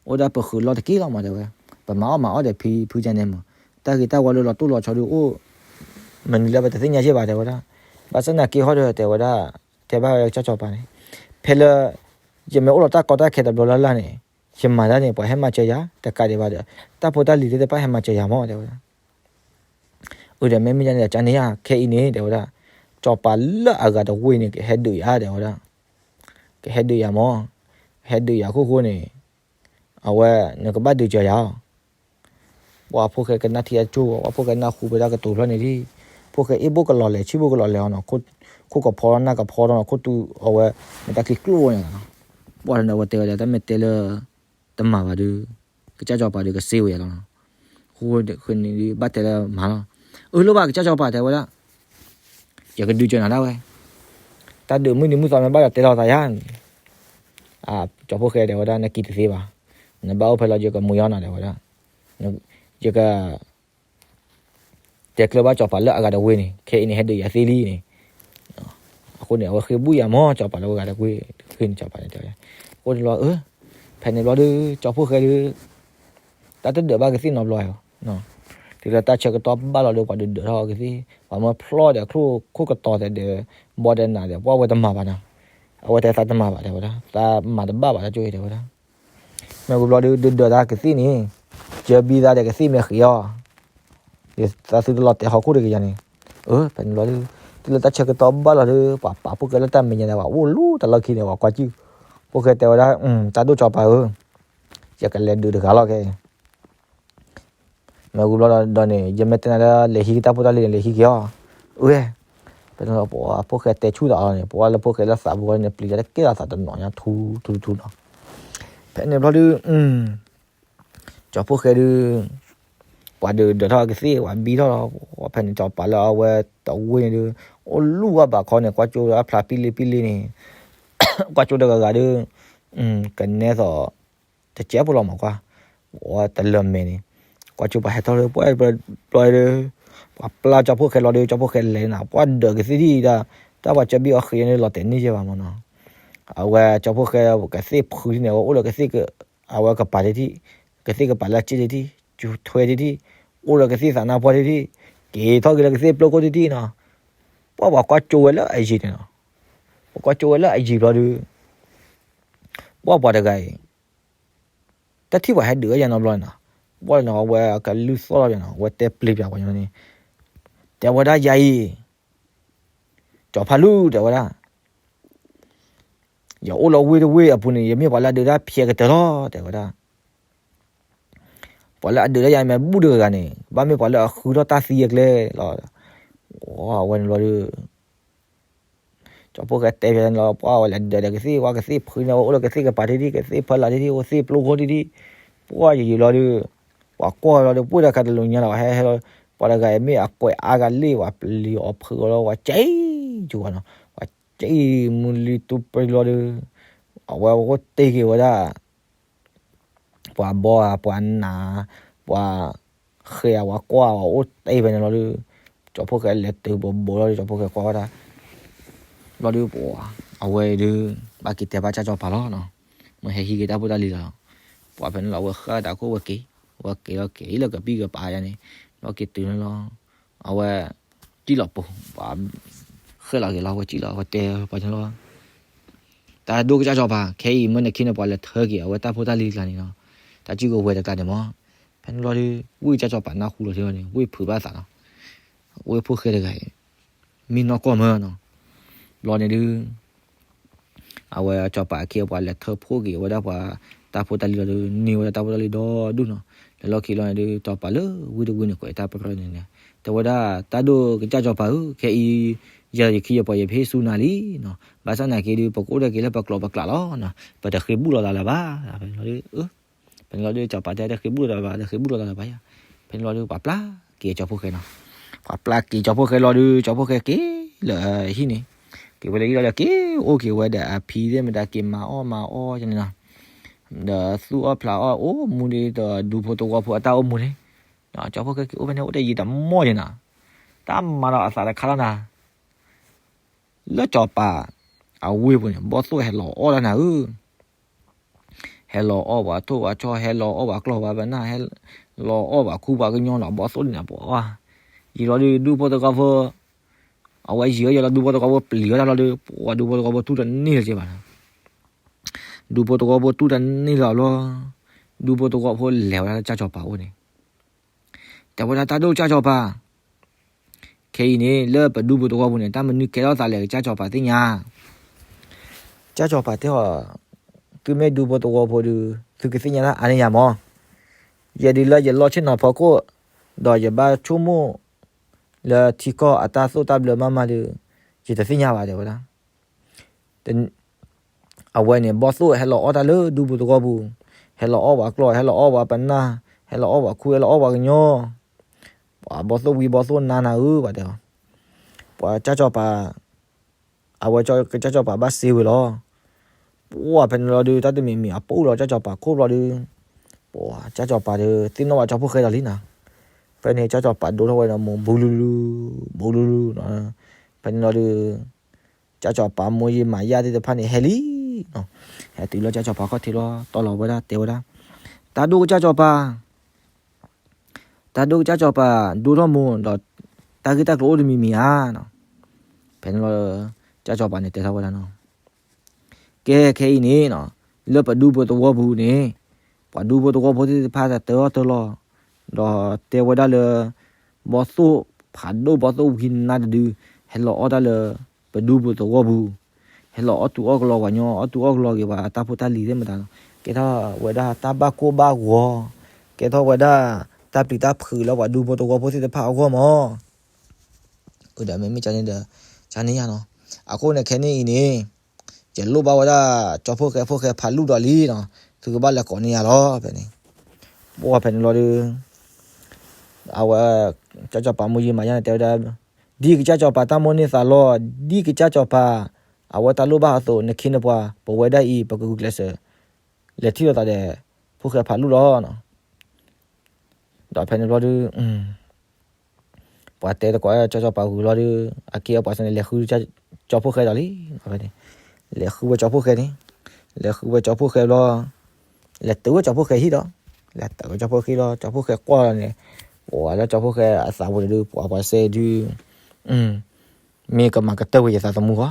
အိၣ်ဒၣ်ပဃုာ်လီၢ်တက့ၢ်လီၤမး တဲဝဲ. ပမၤအီၣ်မၤအီၣ်ဒီးဖံဖုကန့ၣ်မး, တၢ်ဂ့ၤတၢ်ဝါလၢလီၤတိၢ်လီၤဆီဒုးအိၣ် မနုၤလၢပတသ့ၣ်ညါက့ၢ်ဘၣ် တဲဝဲဒၣ်. ဘၣ်ဆၣ်သနာ်က့ဟီဒီး တဲဝဲဒၣ်, တဲဘၣ်ဝဲကစၢ်စီၤပၤန့ၣ်, ဖဲလၢ ယမ့ၢ်အိၣ်လီၤတၢ်ကီတၢ်ခဲတဘျီလၢ်လၢ်န့ၣ်, ယမၤတၢ်န့ၣ် ပှၤဟဲမၤစၢၤယၤ တကးဒံးဘၣ်ဒီး တၢ်ဖိတၢ်လံၤသ့ၣ်တဖၣ်ဟဲမၤစၢၤယၤမး တဲဝဲဒၣ်. အၢ ဒီးမ့မ့ၢ်ဒ်န့ၣ်ဒီး ကန့ၣ်ဧါ, ခဲအံၤန့ၣ် တဲဝဲဒၣ်, စီၤပၤလၢအဂၤတဝ့ၢ်န့ၣ် ကဟဲဒုးယၤ တဲဝဲဒၣ်. ကဟဲဒုးယၤမး, ဟဲဒုးယၤအခိၣ်ဃိန့ၣ်, အဝဲ နကဘၣ်ဒုးစၢၤယၤအီၤ. ပှၤဖှိၣ်ဃဲကနၣ်ထံအကၠိၢ်, ပှၤဖှိၣ်ဃဲနၢ်ဟူဝဲဒၣ်ကတိၤဖျၢၣ်န့ၣ်ဒံး, ဖှိၣ်ဃဲအ့ၣ်ဘိၣ်ကလီၤလဲၤ ဆံၣ်ဘိၣ်ကလီၤလဲၤအီၤနီၤ, ခိၣ်ကဖီထီၣ်နၢ်ကဖီထီၣ်နီၤ, ခိၣ်တူအဝဲ မ့ၢ်တၢ်ချံကျိၣ်ဝဲန့ၣ်လီၤ. ပှၤန့ၣ်အဝဲတဲဝဲဒၣ် တၢ်မ့ၢ်တဲလၢ တမၤဘၣ်ဒီး ကစၢ်စီၤပၤဒီးကစ့ဝဲယၤလီၤနီၤ. အဃိန့ၣ်ဒုး ဘၣ်တဲလၢမၤလီၤ. အၢ လိၣ်ဘၣ်ကစၢ်စီၤပၤ တဲဝဲဒၣ်, ယကဒုးစၢၤနၤဒၣ်ဝဲ, တၢ်ဒုးမုၢ်နံၤမုၢ်သီမ့ၢ်ဘၣ်ဒီးတဲလီၤသးယၤ. အၢ ကၠီဖှိၣ်ဃဲတဲဝဲဒၣ် နက့ၤတသ့ဘၣ်, နဘၣ်အိၣ်ဖဲလီၤ ယကမုာ်အီၤနီၤ တဲဝဲဒၣ်. ယက တဲကျၢၤဘၣ်စီၤပၤလၢအဂၤတဝ့ၢ်န့ၣ်, ခဲအံၤန့ၣ် ဟဲဒုးယၤသ့လံန့ၣ်. အဃိန့ၣ် အဝဲဃ့ဘူၣ်ယၤမး စီၤပၤလၢအဂၤတဝ့ၢ်, ဃ့န့ၣ်စီၤပၤန့ၣ်တဲဝဲ. အဃိန့ၣ်လီၤ အၢ ဖဲန့ၣ်ဘျီဒီး ကၠီဖှိၣ်ဃဲဒီး တၢ်တဒၢးဘၣ်ကသ့ၣ်နီတဘျီဘၣ်. တုၤလၢတၢ်ဆၢကတီၢ်ဘၣ်လီၤဒီး ပှၤဒုးဒၢးထီၣ်ကသ့ၣ်, ပှၤမၢဖျီဒီးချိၣ်ခိၣ်ကတီၤသဲးဒီး ဘီဒီးနၤဒီး ပှၤဝဲတမၤဘၣ်နီၤ. အဝဲတဲသးတမၤဘၣ် တဲဝဲဒၣ်, သးမၤတဘၣ်ဘၣ် တၢ်ကၠိအံၤ တဲဝဲဒၣ်. မ့ၢ်ဝံၤဘျီဒီး ဒုးဒၢးသးကသ့ၣ်န့ၣ်, ကၢဘံသးဒီးကသ့ၣ်မ့ၢ်ဃ့အီၤ, သးသုတလီၤတဲာ်ဟီၣ်ခိၣ်တဂ့ၤယၤန့ၣ်. အၢ ဖဲန့ၣ်ဘျီဒီး တုၤလၢတၢ်ဆၢကတီၢ်ဘၣ်လီၤဒီး ပှၤပာ်ဖှိၣ်ဃဲလၢတၢ်မဲာ်ညါဒီး ပှၤအိၣ်လူၤတၢ်လီၢ်ခံန့ၣ် ပှၤကွၢ်ကၠူၣ်, ဖှိၣ်ဃဲတဲဝဲဒၣ်, တၢ်ဒိၣ်စီၤပၤဧၢ, ယကလဲၤဒုးတဂၤလီၤခဲအံၤ မ့ၢ်ဝံၤဘျီဒီးန့ၣ် ယမ့ၢ်တဲနၤလၢလဲၤဟံးက့ၤတၢ်ဖိတၢ်လံၤန့ၣ် လဲၤဟံးက့ၤအီၤ, အၢ, ဖဲန့ၣ်လီၤ ပှၤဖှိၣ်ဃဲတဲဆူၣ်သးအီၤန့ၣ် ပှၤလၢဖှိၣ်ဃဲလၢသးပူၤန့ၣ် ပျံၤတၢ်တကဲလီၤသးတနီၤညါထူထူထူနီၤ. ဖဲန့ၣ်ဘျီဒီး ကၠီဖှိၣ်ဃဲဒီး ပှၤဒုးဒၢးထီၣ်ကသ့ၣ် ပှၤဘံထီၣ်လီၤ. ဖဲန့ၣ် စီၤပၤလၢအဝဲတဝ့ၢ်န့ၣ်ဒီး အိၣ်လူၤဝဲဘးခီန့ၣ် ကွၢ်ကၠိအဖျါပံလ့ပံလ့န့ၣ် ကွၢ်ကၠိတဂၤဂၤဒီး ကနဲသိး တကဲဖိလီၤမးကွၢ်, ပှၤတလၢာ်မဲာ်န့ၣ် ကွၢ်ကၠိပှၤဟဲထီၣ်လၢပှၤပျီဒီး ပှၤပျၢ်ကၠီဖှိၣ်ဃဲလီၤဒီး ကၠီဖှိၣ်ဃဲလဲၤနၤ ပှၤဒၢးကသ့ၣ်ဒံးဒၣ်, တၢ်ပှၤကၢဘံအီၤဃ့န့ၣ် လီၤတဲာ်န့ၢ်ယဲၢ်ဘၣ်မးနီၤ. အဝဲကၠီဖှိၣ်ဃဲကသ့ၣ်ဖုးဒ်န့ၣ် အဝဲအိၣ်ဒီးကသ့ၣ် အဝဲကပၤတထံၣ်, ကသ့ၣ်ကပၤလၢအစ့တထံၣ်, ကၠူထွဲတထံၣ်, အိၣ်ဒီးကသ့ၣ်သးနါပှၢ်တထံၣ်, က့ၤထီၣ်က့ၤလၢကသ့ၣ်ပျိခိၣ်တထံၣ်နီၤ. ပှၤပှၤကွၢ်ကၠိဝဲလၢအယံၤန့ၣ်နီၤ, ပှၤကွၢ်ကၠိဝဲလၢအယံၤဘျီဒီး ပှၤပှၤတဂၤအံၤ တထံၣ်ပှၤဟဲဒုးဝဲယၤနီတဘျီန့ၣ်နီၤ, ပှၤန့ၣ် အဝဲကလုၢ်သီၣ်လီၤယၤနီၤ, အဝဲတဲပျံၤပျံၤပှၤညီန့ၣ်, တဲဝဲဒၣ်ယၤအံၤ ကၠီဖးလူၢ် တဲဝဲဒၣ်, ယအိၣ်လၢဝ့ၢ်တဝ့ၢ်အပူၤန့ၣ် ယမ့ၢ်ပှၤလၢအဒုးတၢ်ဖျဲးကတၢၢ်လီၤ တဲဝဲဒၣ်. ပှၤလၢအဒုးတၢ်ယၤမ့ၢ်ဘူၣ်တဂၤဂၤန့ၣ် ဘၣ်မ့ၢ်ပှၤလၢအဃုထီၣ်တၢ်သံအကျဲလီၤ. အဝဲန့ၣ်ဘျီဒီး ကၠီဖှိၣ်ဃဲတဲဖဲန့ၣ်လီၤ, ပှၤဝဲလၢဒၢးဒီးကသ့ၣ် ပှၤကသ့ၣ်ဖုးန့ၣ် ဝဲအိၣ်လၢကသ့ၣ်ကပၤတထံၣ် ကသ့ၣ်ဖၢလးတထံၣ် အိၣ်သ့ၣ်ပျိခိၣ်တထံၣ်, ပှၤယံာ်ယံာ်ဘျီဒီး ပှၤကွၢ်ဘျီဒီး ပှၤတခါတလူၤညါလီၤ ဟဲဟဲလီၤ, ပှၤတဂၤအံၤမ့ၢ်အကွဲးအါဂၤလံ ပှၤပျံၤအီၤဖုးအီၤလီၤ ပှၤကဲအံၤကၠူၤဘၣ်နီၤ, ပှၤကဲအံၤမုၢ်လံတူၢ်ပြံဘျီဒီး အဝဲအိၣ်တ့ၢ်က့ၤဝဲဒၣ် ပှၤဘီဧါ ပှၤနး ပှၤဃဲဧါ ပှၤကွၢ်ဧါ ပှၤအိၣ်တ့ၢ်ဖဲန့ၣ်လီၤဒီး ကၠီဖှိၣ်ဃဲလဲၤတုၤဘိးဘိးလီၤဒီး ကၠီဖှိၣ်ဃဲကွၢ်ဝဲဒၣ် ဘျီဒီး ပှၤ အဝဲအံၤဒီး ဘၣ်က့ၤတဲဘၣ်ကၠၢ်စီၤပၤလီၤနီၤ, မ့ၢ်ဟဲဟံးက့ၤတၢ်ဖိတၢ်လံၤလီၤ, ပှၤဖဲန့ၣ်လီၤ အဝဲဃၣ်တၢ်ခိၣ်ဝဲက့ၤ, ဝဲက့ၤလီၤက့ၤလၢကပံၢ်ကပၤယါန့ၣ်, ဘျီက့ၤတုၤန့ၣ်လီၤ, အဝဲ စံၣ်လီၤပိာ်, ပှၤ ဃဲၣ်လီၤဂ့ၤလီၤ အဝဲစံၣ်လီၤ အဝဲတဲပှၤန့ၣ်လီၤ. တၢ်ဒိၣ်ကစၢ်စီၤပၤ ခဲအံၤမ့ၢ်နခ့နပှၤလဲၤထၢက့ၤ အဝဲတၢ်ဖိတၢ်လံၤတကျါန့ၣ်လီၤ, တၢ်စုကဝဲၤတကျါန့ၣ်မး. ဖဲန့ၣ်လီၤဒီး ဝ့ၢ်ကစၢ်စီၤပၤနၢ်ဟူလီၤန့ၣ် ဝ့ၢ်ဖုးဘၣ်သးလီၤ. ဝ့ၢ်ဖိၣ်ဃဲတဂၤအံၤ မ့ၢ်နီၢ်ကီၢ်မၢနီၤ. ဘျီန့ၣ်ဒုး အဝဲစီၤပၤအခ့အပှၤလဲၤထၢဖှိၣ်က့ၤဝဲဒၣ်ပှၤတၢ်ဖိတၢ်လံၤလီၤဒီး န့ၢ်ဝဲဒၣ်တၢ်ဖိတၢ်လံၤဒီဒူၣ်နီၤ. လဲၤလီၢ်ခံလီၤန့ၣ်ဒုး စီၤပၤလၢဝ့ၢ်တဝ့ၢ်န့ၣ် ကွဲးတၢ်ပရၢန့ၣ်န့ၣ် တဲဝဲဒၣ် တၢ်ဒိၣ်ကစၢ်စီၤပၤဧၢ, ခဲအံၤ ယဲယခံယပှၤယဖ့ၣ်ဆူနၤလံနီၤ. ဘၣ်ဆၣ်နာ်က့ဒုး ပကအိၣ်ဒၣ်က့ၤလၢပကျိာ်ပကျးလီၤနီၤ. ပတဃ့ဘူၣ်လိာ်သးလၢၤဘၣ်. ဖဲန့ၣ်လီၤဒုး ဖဲန့ၣ်လီၤဒုး စီၤပၤတဲတဃ့ဘူၣ်လိာ်သးဘၣ် တဃ့ဘူၣ်လိာ်သးလၢၤဘၣ်ယါ. ဖဲန့ၣ်လီၤဒုး ပှၤပျၢ်က့ၤကၠီဖိၣ်ဃဲနီၤ. ပှၤပျၢ်က့ၤကၠီဖိၣ်ဃဲလီၤဒုး ကၠီဖိၣ်ဃဲက့ၤလၢဟံၣ်န့ၣ်, က့ၤဝဲလၢဟံၣ်လီၤဒီး က့ၤအိၣ်က့ၤဝဲဒီးအဖံသ့ၣ်မတၤ က့ၤမၤအီၣ်မၤအီန့ၣ်နီၤ. ဒီးသူၣ်အီၣ်ဖျးအီၣ်အိၣ်မူဒ်သိးဒူဖိသဝီဖိအတၢ်အိၣ်မူန့ၣ်, ကၠီဖိၣ်ဃဲက့ၤအိၣ်ဖဲန့ၣ်အိၣ်တယံာ်တမီၢ်ယဲနီၤ. တၢ်မၤဒီးအသးတခါလီၤနၤ. လၢစီၤပၤအဝ့ၢ်ပူၤန့ၣ် ဘီၣ်သိၣ်ဟဲလီၤအီၣ်တၢ်နၤဧၢ. ဟဲလီၤအီၣ်ပှၤထိၣ်ပှၤဆီ ဟဲလီၤအီၣ်ပှၤကျီၢ်ပှၤပနၢ် ဟဲလီၤအီၣ်ပှၤခူပှၤကညီနီၤ. ဘီၣ်သိၣ်န့ၣ် ပှၤအီၣ် ယံာ်လီၤဒုး ဒူဖိသဝီဖိ အဝဲယံာ်ဝဲယံာ်လီၤ ဒူဖိသဝီဖိပျံၤဝဲဒၣ်လီၤဒီး ပှၤဒူဖိသဝီဖိတူၢ်တန့ၢ်လၢၤဘၣ်နီၤ. ဒူဖိသဝီဖိတူၢ်တန့ၢ်လၢၤဘျီ, ဒူဖိသဝီဖိလဲၤဝဲဒၣ်လၢကၠၢ်စီၤပၤအိၣ်န့ၣ်, တဲဝဲဒၣ် တၢ်ဒိၣ်ကၠၢ်စီၤပၤ, ခဲအံၤန့ၣ် လၢပဒူဖိသဝီပူၤန့ၣ် တၢ်မနုၤကဲထီၣ်သးလဲၣ် ကၠၢ်စီၤပၤသ့ၣ်ညါ. ကၠၢ်စီၤပၤတဲအီၤ, သုမ့ၢ်ဒူဖိသဝီဖိဒုး သုကသ့ၣ်ညါတၢ်အါန့ၢ်ယၤမး. ယဲဒုးလၢယလီၢ်ဆ့ၣ်နီၤဖီခိၣ်, ဒီးယဘၣ်ဆိကမိၣ် လၢထံကီၢ်အတၢ်သိၣ်တၢ်ဘျၢမးမးဒီး ယတသ့ၣ်ညါဘၣ် တဲဝဲဒၣ်. အဝဲန့ၣ် ဘီၣ်သိၣ်ဟဲလီၤအီၣ်တၢ်လၢဒူဖိသဝီပူၤ, ဟဲလီၤအီၣ်ပှၤကျီၢ် ဟဲလီၤအီၣ်ပှၤပနၢ် ဟဲလီၤအီၣ်ပှၤခူ ဟဲလီၤအီၣ်ပှၤကညီ, ပှၤဘီၣ်သိၣ်ဝံဘီၣ်သိၣ်နါနၤဧၢ ပှၤတဲအီၤ. ပှၤကၠၢ်စီၤပၤ, အဝဲကၠၢ်စီၤပၤဘၣ်စ့ဝဲလီၤ. ပှၤဖဲန့ၣ်လီၤဒုး တၢ်တမံၤမံၤအပူၤလီၤ ကၠၢ်စီၤပၤခိၣ်ဘျီဒုး, ပှၤကၠၢ်စီၤပၤဒီး သ့ၣ်နီၣ်ဘၣ်ကၠီဖိၣ်ဃဲဒီးလံနီၤ. ဖဲန့ၣ် ကၠၢ်စီၤပၤဒိထီၣ်ဝဲဒီးမိၢ် ဘူးလူလူ, ဘူးလူလူနီၤ. ဖဲန့ၣ်လီၤဒုး ကၠၢ်စီၤပၤမိၢ်ယ့ၢ်မးယၢ်သ့ၣ်တဖၣ်န့ၣ် ဟဲလံနီၤ. ဟဲတုၤလၢကၠၢ်စီၤပၤခီၣ်ထံးလီၤ တီၢ်လီၤဝဲဒၣ် တဲဝဲဒၣ်, တၢ်ဒိၣ်ကစၢ်စီၤပၤ, တၢ်ဒိၣ်ကစၢ်စီၤပၤ ဒိထီၣ်မိၢ်ဒီး တၢ်ဂ့ၢ်တၢ်ကျိၤအိၣ်တမံၤမံၤဧါနီၤ. ဖဲန့ၣ်လီၤ ကၠၢ်စီၤပၤန့ၣ်တဲထီၣ်ဝဲဒၣ်နီၤ. ကဲခဲအံၤန့ၣ်နီၤ, လၢပဒူဖိသဝီပူၤန့ၣ်, ပှၤဒူဖိသဝီဖိသ့ၣ်တဖၣ်တၢ်တၢအီၣ်တၢလီၤ, ဒီးတဲဝဲဒၣ်လၢ ဘီၣ်သိၣ်ဖးဒိၣ်ဘီၣ်သိၣ်ဝံနါတဒု ဟဲလီၤအီၣ်တၢ်လၢ ပဒူဖိသဝီပူၤ, ဟဲလီၤအီၣ်တူၢ်အီၣ်ကလီပှၤကညီ အီၣ်တူၢ်အီၣ်ကလီက့ၤပှၤတၢ်ဖိတၢ်လံၤသ့ၣ်မတၤလီၤ. ကဲထီၣ်ဝဲဒၣ်တၢ်ဘၣ်ကိၢ်ဘၣ်ဂီၤ, ကဲထီၣ်ဝဲဒၣ် တၢ်ပျံၤတၢ်ဖုးလၢပှၤဒူဖိသဝီဖိသ့ၣ်တဖၣ်အဂီၢ်မး. အဒီးမ့မ့ၢ်ကန့ၣ်ဒီး ကန့ၣ်ယါနီၤ. အဃိန့ၣ်ခဲန့ၣ်အံၤန့ၣ်, ယလိၣ်ဘၣ်ဝဲဒၣ် ကၠီဖိၣ်ဃဲဖိၣ်ဃဲဖးလူၢ်ဒီးလံနီၤ, သုကဘၣ်လဲၤကိးန့ၢ်ယၤလီၤ ဖဲန့ၣ်. ပှၤဖဲန့ၣ်လီၤဒုး အဝဲ ကၠၢ်စီၤပၤမိၢ်ယ့ၢ်မးယၢ်န့ၣ်တဲဝဲဒၣ်, ဒ်ကစၢ်စီၤပၤတၢ်မိၣ်န့ၢ်သးလီၤ, ဒ်ကစၢ်စီၤပၤ အဝဲတၢ်လိၣ်ဘၣ်အသိး နခ့နပှၤ ပဝဲဒၣ်အံၤ ပကဂုာ်ကျဲးစၢး လဲၤထံၣ်လိာ်သးဒီး ဖိၣ်ဃဲဖးလူၢ်လီၤ. ဒီးဖဲန့ၣ်ဘျီဒုး ပှၤတဲသကိးကၠီစီၤပၤဂုၤလီၤဒုး အခ့အပှၤစ့ၢ်န့ၣ် လဲၤဃုကၠီဖိၣ်ဃဲဒီးလံ. လဲၤဃုဝဲကၠီဖိၣ်ဃဲန့ၣ်, လဲၤဃုဝဲကၠီဖိၣ်ဃဲဘျီ, လဲၤတုၤဝဲကၠီဖိၣ်ဃဲဟံၣ်ဒီး, လဲၤတုၤဝဲကၠီဖိၣ်ဃဲလီၤ, ကၠီဖိၣ်ဃဲကွၢ်လီၤန့ၣ်, ပှၤလၢကၠီဖိၣ်ဃဲအသးပူၤန့ၣ်ဒုး ပှၤပှၤစ့ၢ်ဒုး မ့ၢ်ကမၤကတၢၢ်ဝဲယသးသမူဃီ,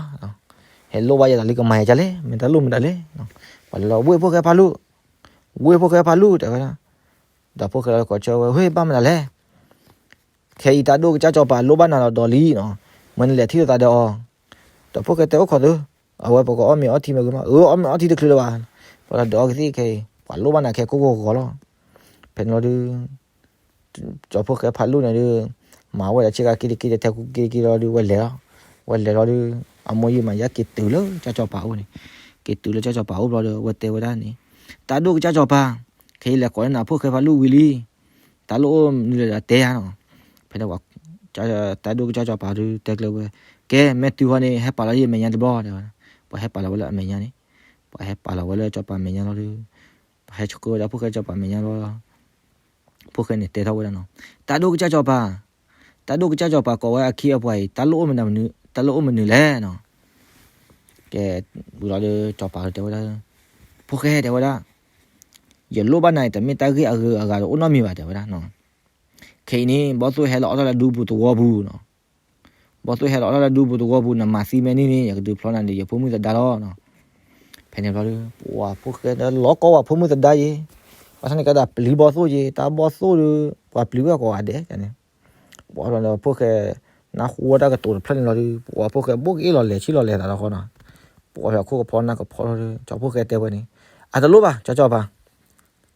ဟဲလိၣ်ဘၣ်ယသးလံ ကမၤယၤဒ်လဲၣ်, မ့ၢ်တၢ်လိၣ်မတၤလဲၣ်. ပှၤလၢလီၤ ဝ့ၢ်ဖိၣ်ဃဲဖးလူၢ်, ဝ့ၢ်ဖိၣ်ဃဲဖးလူၢ် တဲဝဲဒၣ်. ဒီးဖိၣ်ဃဲလီၤကိးဆၢဝဲ ဝ့ၢ်ဘၣ်မနုၤလဲၣ်. ခဲအံၤတၢ်ဒိၣ်ကစၢ်စီၤပၤလိၣ်ဘၣ်နၤဒီးလံနီၤ, မ့ၢ်နလဲၤထံၣ်လိာ်သးဒီးအီၤ. ဒီးဖိၣ်ဃဲတဲအိၣ်ခိးသု, အဝဲပကအီၣ်မ့ၤအီထံမ့ၢ်ဂ့ၤမး, အအီၣ်မ့ၤအီထံတချုးလၢၤဘၣ်. ပှၤလီၤဒီးအီကသံၣ်ခဲအံၤ ပှၤလိၣ်ဘၣ်နၤခဲကိၢ်ကိၢ်ဂီၤဂီၤလီၤ. ဖဲန့ၣ်လီၤဒုး ကၠီဖိၣ်ဃဲဖးလူၢ်န့ၣ်ဒုး မၤဝဲဒီးဆ့ကၤက့တက့ဒီး ထဲကူက့တက့လီၤဒုး ဝဲလဲၤလီၤ. ဝဲလဲၤလီၤဒုး အမိၢ်ယ့ၢ်မးယၢ်က့ၤတုၤလၢကၠၢ်စီၤပၤအိၣ်န့ၣ်, က့ၤတုၤလၢကၠၢ်စီၤပၤအိၣ်ဘျီဒီး ဝဲတဲဝဲဒၣ်န့ၣ်, တၢ်ဒိၣ်ကစၢ်စီၤပၤ, ခဲအံၤလဲၤကိးန့ၢ်နၤဖိၣ်ဃဲဖးလူၢ်ဝံၤလံ, တၢ်လိၣ်အိၣ်မနုၤလဲၣ်ဒီးတဲယၤနီၤ. ဖဲန့ၣ် တၢ်ဒိၣ်ကစၢ်စီၤပၤဒုးတဲကျဲဝဲ, ကဲ မ့ၢ်တုၤဃီန့ၣ် ဟဲပာ်လီၤယမဲာ်ညါတဘျီ တဲဝဲ. ပှၤဟဲပာ်လီၤဝဲလၢအမဲာ်ညါန့ၣ်, ပှၤဟဲပာ်လီၤဝဲလၢစီၤပၤမဲာ်ညါလီၤဒုး ပှၤဟဲဆှၢဝဲဒၣ်ဖိၣ်ဃဲစီၤပၤမဲာ်ညါလီၤ. ဖိၣ်ဃဲန့ၣ်တဲထီၣ်ဝဲဒၣ်နီၤ, တၢ်ဒိၣ်ကစၢ်စီၤပၤ, တၢ်ဒိၣ်ကစၢ်စီၤပၤကိးဝဲအခ့အပှၤအံၤ တၢ်လိၣ်အိၣ်မနုၤလဲၣ်နီၤ. ကဲ ဝံၤလီၤဒီးစီၤပၤတဲဝဲဒၣ်, ဖိၣ်ဃဲတဲဝဲဒၣ်, ယလိၣ်ဘၣ်နၤအံၤ တမ့ၢ်တၢ်ဂ့ၢ်အဂုၤအဂၤတအိၣ်နီတမံၤဘၣ် တဲဝဲဒၣ်နီၤ. ခဲအံၤန့ၣ် ဘီၣ်သိၣ်ဟဲလီၤအီၣ်တၢ်လၢဒူပူၤသဝီပူၤနီၤ. ဘီၣ်သိၣ်ဟဲလီၤအီၣ်တၢ်လၢဒူပူၤသဝီပူၤ နမၤသံမ့ၢ်န့ၢ်န့ၣ် ယကဒုးဖျီနၤဒီးယဖိမုၣ်သဒါလီၤနီၤ. ဖဲန့ၣ်ဘျီဒီး ပှၤဖိၣ်ဃဲဒီးလီၤကီဝဲဖိမုၣ်သဒါယ့ၤ, ဘၣ်ဆၣ်န့ၣ်ကဲဒၣ်ပျံၤဘီၣ်သိၣ်ယ့ၤ, တၢ်ဘီၣ်သိၣ်ဒီး ပှၤပျံၤဝဲကိးဂၤဒဲးန့ၣ်, ပှၤဒီးဖိၣ်ဃဲ နၢ်ဟူဝဲတၢ်ကတိၤတဖျၢၣ်န့ၣ်လီၤဒီး ပှၤဖိၣ်ဃဲဘိၣ်က့ၤလီၤလဲၤဆံၣ်လီၤလဲၤသးလီၤဃီနီၤ. ပှၤဖဲခိၣ်ကဖီနၢ်ကဖီလီၤဒီး ကၠီဖိၣ်ဃဲတဲဝဲန့ၣ်, အတလိၣ်ဘၣ် ကၠီကၠီပၤ,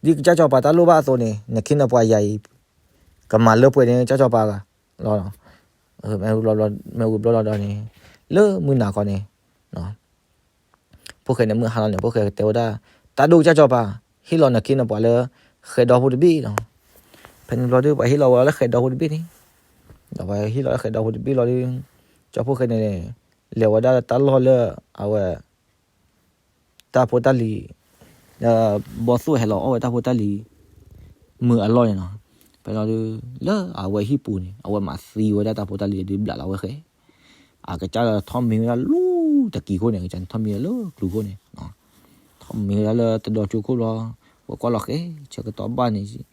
ဒ်ကစၢ်ကၠီပၤတၢ်လိၣ်ဘၣ်အသိးန့ၣ် နခ့နပှၤယၤအံၤ ကမၤလၢပှဲၤန့ၣ် ကၠီကၠီပၤဂၤလီၤ. မ့ၢ်ဝံၤဘျီလီၤဒီးန့ၣ် လၢမုၢ်နၤခီန့ၣ် ဖိၣ်ဃဲန့ၣ်မုၢ်ဟါလီၤန့ၣ် ဖိၣ်ဃဲကတဲဝဲဒၣ်, တၢ်ဒိၣ်ကစၢ်ကၠီပၤ, ဟ့ၣ်လီၤနခ့နပှၤလၢ ဃဲၤဒီဖိတဘ့ၣ်လီၤ. ဖဲန့ၣ်ဘျီဒီး ပှၤဟ့ၣ်လီၤဝဲလၢဃဲၤဒီဖိတဘ့ၣ်န့ၣ်, ဒီးပှၤဟ့ၣ်လီၤလၢဃဲၤဒီဖိတဘ့ၣ်လီၤဒီး ကၠီဖိၣ်ဃဲန့ၣ် လဲၤဝဲဒၣ်တၢ်လီၢ်လၢ အဝဲ တၢ်ဖိတၢ်လံၤ လၢဘီၣ်သိၣ်ဟဲလီၤအီၣ်ဝဲတၢ်ဖိတၢ်လံၤ မုာ်အလီၢ်န့ၣ်နီၤ. ဖဲလီၤဒုး လၢအဝဲဟံၣ်ပူၤန့ၣ် အဝဲမၤသံဝဲဒၣ်တၢ်ဖိတၢ်လံၤဒုးဘျးလီၤဝဲဃဲၤ, အကစၢ်လၢထီၣ်မံဝဲဒၣ်လၢတကံၤခိၣ်န့ၣ် အကစၢ်န့ၣ်ထီၣ်မံဝဲလၢကျူၤခိၣ်န့ၣ်, ထီၣ်မံဝဲဒၣ်လၢတဒီကၠိခိၣ်လီၤ. ဝဲကွၢ်လီၤဃဲၤ ဆၢကတီၢ်ဘၣ်န့ၣ်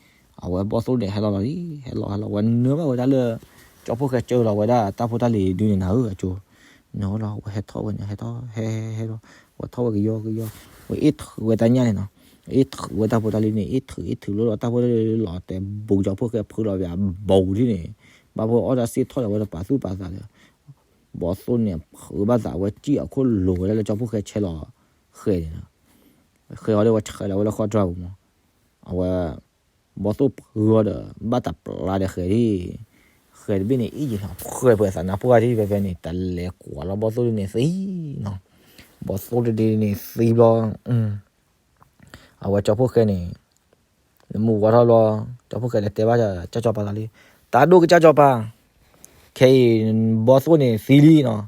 အဝဲဘီၣ်သိၣ်န့ၣ်ဟဲလီၤလီၤလံ, ဟဲလီၤဟဲလီၤ ဝဲနၢဘၣ်ဝဲဒၣ်လၢ ကၠီဖိၣ်ဃဲကၢလီၤဝဲဒၣ်တၢ်ဖိတၢ်လံၤဒုးန့ၣ်နၤဧၢအကၠိ, နၢလီၤ ဝဲဟဲထီၣ်ဝဲန့ၣ် ဟဲထီၣ်ဟဲဟဲလီၤ, ဝဲထီၣ်ဝဲကယီကယီ, ဝဲအ့ၣ်ထုးဝဲတၢ်ညၣ်န့ၣ်နီၤ, အ့ၣ်ထုးဝဲတၢ်ဖိတၢ်လံၤန့ၣ် အ့ၣ်ထုးအ့ၣ်ထုးလီၤဒီး တၢ်ဖိတၢ်လံၤလီၤတဲာ် ဘူးကၠီဖိၣ်ဃဲဖုးလီၤဝဲအဘူးဒ်န့ၣ်, ဘၣ်ဖိအီၣ်တၢ်စ့ၢ်ထီၣ်ဒီး ဝဲတပာ်သူၣ်ပာ်သးဒီး ဘီၣ်သိၣ်န့ၣ်ဖုးဘၣ်သး အဝဲစံၣ်အခိၣ်လိၤဝဲဒၣ်လၢကၠီဖိၣ်ဃဲဆဲးလီၤဃဲၤန့ၣ်နီၤ. ဃဲၤအီၤဒီး ဝဲဆဲးလီၤဝဲလၢဃီတြၢ်ပူၤမး, အဝဲ ဘီၣ်သိၣ်ဖုးအီၤဒီး ဘၣ်တပျၢ်ဒီးဃဲၤဒ်, ဃဲၤတဘ့ၣ်န့ၣ် အ့ၣ်ယံာ်လီၤ ဖှဲးပှဲၤသးနါပှၢ်ဒ်ဖဲဖဲန့ၣ် တလဲၤကွၢ်လီၤဘီၣ်သိၣ်ဒ်န့ၣ်သံနီၤ, ဘီၣ်သိၣ်ဒ်န့ၣ်သံဘျီ အဝဲကၠီဖိၣ်ဃဲန့ၣ် နမူဝါထီၣ်ဘျီ ကၠီဖိၣ်ဃဲလဲၤတဲဘၣ်ကၠီကၠီပၤသးလံ, တၢ်ဒိၣ်ကစၢ်ကၠီပၤ, ခဲအံၤ ဘီၣ်သိၣ်န့ၣ်သံလံနီၤ.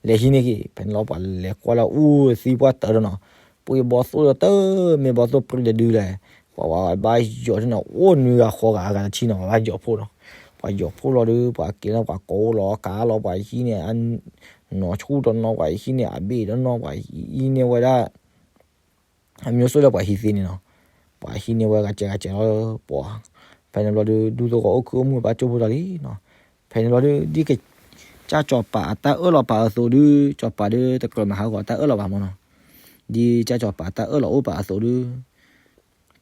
လဲၤဟံးန့ၢ်က့ၤ ဖဲန့ၣ်လီၤ ပှၤလဲၤကွၢ်လၢအူသံပှၢ်တၢၢ်ဒီးနီၤ, ပှၤဘီၣ်သိၣ်တၢ်မ့ၢ်ဘီၣ်သိၣ်ပြံတဒုလဲၣ်, ပှၤဘၣ်ယီၤထံနီၤ အိၣ်နွံဂၤဃိးဂၤအဂၤတဆံနီၤ ပှၤဘၣ်ယီၤဖှိၣ်လီၤဒီး ပှၤက့ၤလၢပှၤကိးလီၤကါလီၤ ပှၤဟံးန့ၢ် နီၢ်ဆူၣ်တနီၤ ပှၤဟံးန့ၢ်အဘ့ၣ်တနီၤ ပှၤဟံးန့ၢ်ဝဲဒၣ် အမျိုးစုလၢပှၤဟံးသ့န့ၣ်နီၤ, ပှၤဟံးန့ၢ်ဝဲဂၤစဲးဂၤစဲးလီၤ ပှၤ, ဖဲန့ၣ်ဘျီဒုး ဒူသဝီအိၣ်ခုအိၣ်မုၢ်ဘၣ်ကၠိဖိတၢ်လံနီၤ, ဖဲန့ၣ်ဘျီဒုး ဒ်ကစၢ်ကၠီၤပၤအတၢ်အၢၣ်လီၤပာ်အသိးဒုး ကၠီၤပၤဒုးတကြၢးမၤဟးဂီၤတၢ်အၢၣ်လီၤပာ်မးနီၤ, ဒ်ကစၢ်ကၠီၤပၤတၢ်အၢၣ်လီၤအိၣ်ပာ်အသိးဒုး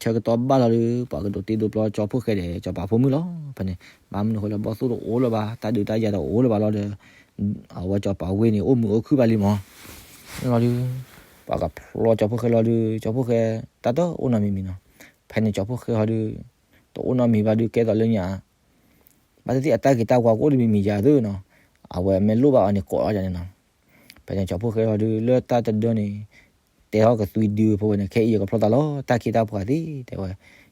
ဆၢကတီၢ်ဘၣ်လီၤဒီး ပှၤကဒိးတ့ဒိးဖျီကၠီဖိၣ်ဃဲဒီး ကၠီၤပၤဖိမုၣ်လီၤ. ဖဲန့ၣ် ဘၣ်မနုၤအဃိလဲၣ် ဘီၣ်သိၣ်တအိၣ်လၢၤဘၣ် တၢ်ဒုးတၢ်ယၤတအိၣ်လၢၤဘၣ်လီၤဒီး အဝဲကၠီၤပၤဝ့ၢ်န့ၣ် အိၣ်မုာ်အိၣ်ခုၣ်ဘၣ်လံမး, လီၤဒုး ပှၤကဖျီကၠီဖိၣ်ဃဲလီၤဒုး ကၠီဖိၣ်ဃဲ တၢ်တအိၣ်နီတမံၤမံၤနီၤ, ဖဲန့ၣ်ကၠီဖိၣ်ဃဲဟီဒုး တအိၣ်နီတမံၤဘၣ်ဒုး ကဲသိးလၢညါ ဘၣ်သ့ၣ်သ့ၣ်အတၢ်ဂ့ၤတၢ်ဝါကအိၣ်တမံၤမံၤယၤသ့နီၤ, အဝဲမ့ၢ်လိၣ်ဘၣ်အီၤန့ၣ် ကိးအီၤယၤန့ၣ်နီၤ, ဖဲန့ၣ်ကၠီဖိၣ်ဃဲဟီဒုး လၢတၢ်တဒၢန့ၣ် တဲထီၣ်ကသွံဒုဖိဝဲန့ၣ် ခဲအံၤယကဖျီသးလီၤ တၢ်ခ့တၢ်ပှၤသ့ တဲဝဲ,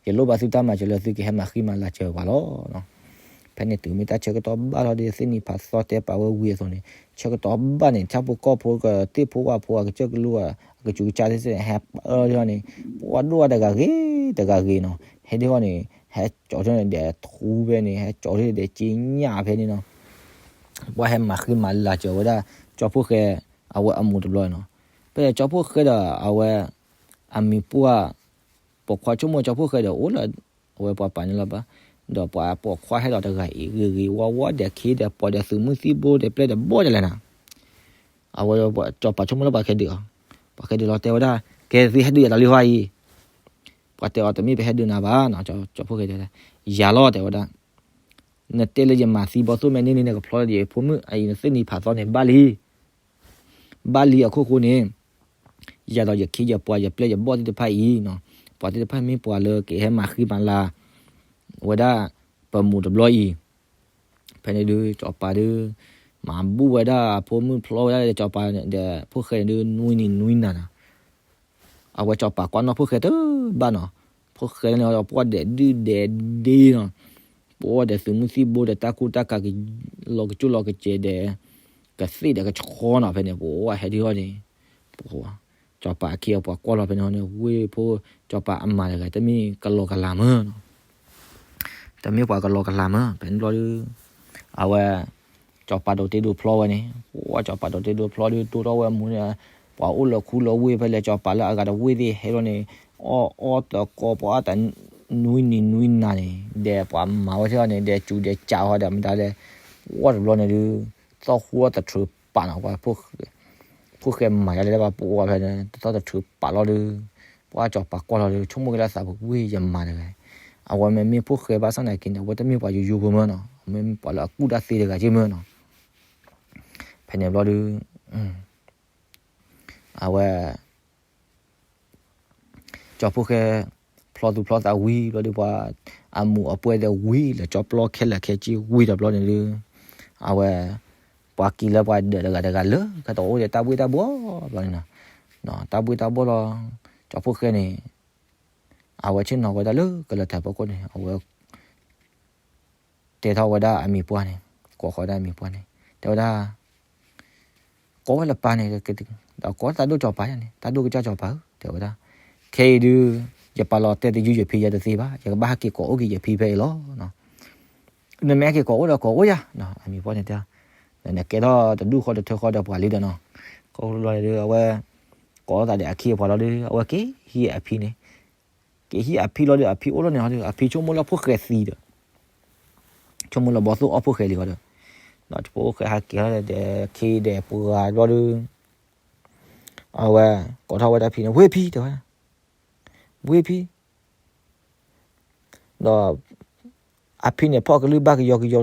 ယလိၣ်ဘၣ်သုတၢ်မၤစၢၤလၢသုကဟဲမၤဃံမၤလၤစၢၤပှၤလီၤ. ဖဲန့ၣ်တုၤမ့ၢ်တၢ်ဆၢကတီၢ်ဘၣ်လီၤဒီး သ့ၣ်နံၤဖးသီတဲပာ်ဝဲဝံၤအသိးန့ၣ် ဆၢကတီၢ်ဘၣ်န့ၣ် ဆၣ်ဖိကီၢ်ဖိကသ့ၣ်ဖိဝၣ်ဖိအကစၢၢ်ကလိၣ် အကစူးကစၢ်သ့ၣ်သ့ၣ်န့ၣ် ဟဲပၢထီၣ်န့ၣ် ပှၤဒိၣ်ဝဲတဂၤဂ့ၤတဂၤဂ့ၤနီၤ, ဟဲဒ်ဟီန့ၣ် ဟဲကၠီထီၣ်န့ၣ်ဒီးထူဖဲန့ၣ် ဟဲကၠီထီၣ်န့ၣ်ဒီးက့ညၣ်ဖဲန့ၣ်နီၤ, ပှၤဟဲမၤဃံမၤလၤစၢၤဝဲဒၣ် ကၠီဖိၣ်ဃဲ အဝဲအမူးတဘျီနီၤ, ဖဲန့ၣ်ကၠီဖိၣ်ဃဲဒီးအဝဲ အမံၤပှၢ် ပိာ်ခွါဆိကမိၣ်ကၠီဖိၣ်ဃဲဒီးအိၣ်လၢ အဝဲပှၤပာ်န့ၣ်လီၤဘၣ်, ဒီးပှၤပိာ်ခွါဟဲလီၤတဂၤအံၤ ဂ့ၤဂ့ၤဝါဝါဒီးခ့ဒီးပှၤဒီးသုးမုၢ်သံၣ်ဘိဒီးပျဲၢ်ဒီးဘီၣ် တဲလဲၣ်နၤ, အဝဲကၠီၤပၤဆိကမိၣ်လၢပှၤကဟဲဒုးအီၤ, ပှၤကဟဲဒုးလီၤတဲဝဲဒၣ် ကဲသုဟဲဒုးယၤတၢ်လံဟီအံၤ, ပှၤတဲအီၤတမ့ၢ်ပဟဲဒုးနၤဘၣ်နီၤ, ကၠီဖိၣ်ဃဲတဲ ယၤလီၤတဲဝဲဒၣ် နတဲလၢယမၤသံဘီၣ်သိၣ်မဲာ်န့ၣ်န့ၣ် နကဖျီလၢယဖိမုၣ်အံၤ နသ့ၣ်နံၤဖးသီန့ၣ် ဘၣ်လံ, ဘၣ်လံအခိၣ်ဃိန့ၣ် ယၤဒီးယခ့ယပှၤယပျဲၢ်ယဘီၣ်သ့ၣ်တဖၣ်အံၤနီၤ, ပှၤသ့ၣ်တဖၣ်မ့ၢ်ပှၤလၢကဟဲမၤဃံမၤလၤ ဝဲဒၣ် ပမူးတဘျီအံၤ, ဖဲန့ၣ်ဒုး ကၠီၤပၤဒုး မၤဘူၣ်ဝဲဒၣ်ဖိမုၣ်ဖျီဝဲဒၣ်ဒီးကၠီၤပၤဒီးဖိၣ်ဃဲန့ၣ်ဒုး နွံနံၤနွံနၤနီၤ အဝဲကၠီၤပၤကွၢ်နီၣ်ဖိၣ်ဃဲတဘၣ်နီၤ, ဖိၣ်ဃဲန့ၣ်ဒီးပှၤဒဲးဒုၣ်ဒဲးဒ့နီၤ, ပှၤဒီးသုးမုၢ်သံၣ်ဘိဒီးတၢ်ကူတၢ်ကၤ လီၤကကၠိလီၤကစဲးဒီး ကသ့ၣ်ဒီးကဆှီနီၤ ဖဲန့ၣ် ပှၤဟဲဒုးဟီန့ၣ် ကၠီၤပၤအခ့အပှၤကွၢ်လီၤဖဲန့ၣ်ဟီန့ၣ် ဝ့ၢ်ဖိ ကၠီၤပၤအမါတဂၤ တမ့ၢ်ကလီၤကလၤမၢ်နီၤ တမ့ၢ်ပှၤကလီၤကလၤမၢ် ဖဲန့ၣ်ဘျီဒုး အဝဲ ကၠီၤပၤဒိးတ့ဒိးဖျီဝဲန့ၣ် ပှၤကၠီၤပၤဒိးတ့ဒိးဖျီဒုး ဒိၣ်ထီၣ်ဝဲမူန့ၣ် ပှၤအိၣ်လၢခူလၢဝ့ၢ်ဖဲလဲၣ် ကၠီၤပၤလၢအဂၤတဝ့ၢ်သ့ၣ်ဟဲလီၤန့ၣ် အီၣ်အီၣ်တကီပှၤအတ နွံနံၤနွံနၤန့ၣ် ဒီးပှၤမၤဝဲထဲအီၤန့ၣ် ဒီးစူၤဒီးကးဃီဒီးမတၤလဲၣ်, ဝီတဘျီန့ၣ်ဒုး သီၣ်ဃူအီၣ်သထြၢပာ်နီၤ ပှၤ ဖိၣ်ဃဲမၤယါလဲၣ်လၢပှၤပှၤဖဲန့ၣ် သီၣ်သထြၢပာ်လီၤဒုး ပှၤစီၤပၤကွၢ်လီၤဒုး ဆိကမိၣ်က့ၤလၢသးပူၤ ဝ့ၢ်ယမၤတဂၤ အဝဲမ့မ့ၢ်ဖိၣ်ဃဲဘၣ်ဆၣ်သနာ်က့န့ၣ် အဝဲတမ့ၢ်ပှၤယိယိဖိမၢနီၤ အမ့ၢ်ပှၤလၢအကူၣ်တၢ်သ့တဂၤက့မၢနီၤ ဖဲန့ၣ်ဘျီဒုး အဝဲ ကၠီၤဖိၣ်ဃဲ ဖျီသူၣ်ဖျီသးဝံၤဘျီဒုး ပှၤအမူးအပှဲၤဒီးဝံၤလၢကၠီပျီခဲလၢာ်ခဲဆ့ဝံၤဒီးဘျီန့ၣ်ဒုး အဝဲ ပှၤက့ၤလၢပှၤဒၢးတဂၤတဂၤလၢကတအိၣ်ဒီးတၢ်ဘှ့ၣ်တၢ်ဘှီၣ်ဘျီန့ၣ်နီၤ တၢ်ဘှ့ၣ်တၢ်ဘှီၣ်လီၤ ကၠီၤဖိၣ်ဃဲန့ၣ် အဝဲဆ့ၣ်နီၤဝဲဒၣ်လၢကလၤထးဖီခိၣ်န့ၣ် အဝဲ တဲထီၣ်ဝဲဒၣ်အမံၤပှၢ်န့ၣ် ကိးဃီဒၣ်အမံၤပှၢ်န့ၣ် တဲဝဲဒၣ် ကိးဝဲလၢပၢ်န့ၣ် ဒီးကိးတၢ်ဒိၣ်ကၠီၤပၤယါန့ၣ် တၢ်ဒိၣ်ကစၢ်ကၠီၤပၤဧၢ တဲဝဲဒၣ် ခဲအံၤဒုး ယပာ်လီၤတဲာ်တယုၢ်ယဖံယါတသ့ဘၣ် ယကဘၣ်ဟဲက့ၤကိးအိၣ်က့ၤယဖံဖဲအံၤလီၤ နမ့ၢ်ဟဲက့ၤကိးအိၣ်ဒီးကိးအိၣ်ယါ အမံၤပှၢ်န့ၣ်တဲ နကဲထီၣ်တဒူၣ်ဃီတထၢဃီဒီးပှၤလံဒီးနီၤ ကိးလီၤန့ၣ်ဒုး အဝဲ ကိးလီၤသးဒီးအခ့အပှၤလီၤဒုး အဝဲက့ၤဟံးအဖံန့ၣ် က့ၤဟံးအဖံလီၤဒုး အဖံအိၣ်လီၤန့ၣ်ဟီဒုး အဖံဆိကမိၣ်လၢဖိၣ်ဃဲသံဒီး ဆိကမိၣ်လၢဘီသိၣ်အီၣ်ဖိၣ်ဃဲလံဟီဒုး ဒီးဖိၣ်ဃဲဟဲက့ၤလီၤဒီးခ့ဒီးပှၤဘျီဒုး အဝဲ ကိးထီၣ်ဝဲဒၣ်ဖံန့ၣ် ဝ့ၢ်ဖံ တဲဝဲ ဝ့ၢ်ဖံ ဒီး အဖံန့ၣ်ဖီၣ်ကလုၢ်ဘၣ်ကယီကယီလီၤဒီး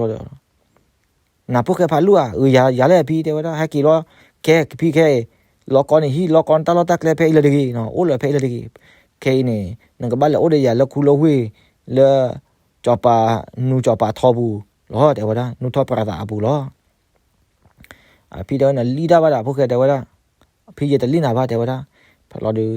နဖိၣ်ဃဲဖးလူၢ်ဧါ အၢ ယၤလၢအဖံ တဲဝဲဒၣ် ဟဲက့ၤလီၤ ခဲဖံခဲအံၤ လီၤကီန့ၣ်ဟံၣ် လီၤကီန့ၣ်တၢ်လီၢ်တၢ်ကျဲဖဲအံၤလၢတဂ့ၤနီၤ အိၣ်လၢဖဲအံၤလၢတဂ့ၤ ခဲအံၤန့ၣ် နကဘၣ်လဲၤအိၣ်ဒီးယၤလၢခူလၢဝ့ၢ် လၢ ကၠီၤပၤ နူကၠီၤပၤထီပူၤလီၤ တဲဝဲဒၣ် နူထီၣ်ပြးသးအပူၤလီၤ အဖံတဲဝဲ နလံၣ်တၢ်ဘၣ်ဒီး ဖိၣ်ဃဲတဲဝဲဒၣ် ဖံယတလံၣ်နၤဘၣ် တဲဝဲဒၣ် ဖဲလီၤဒုး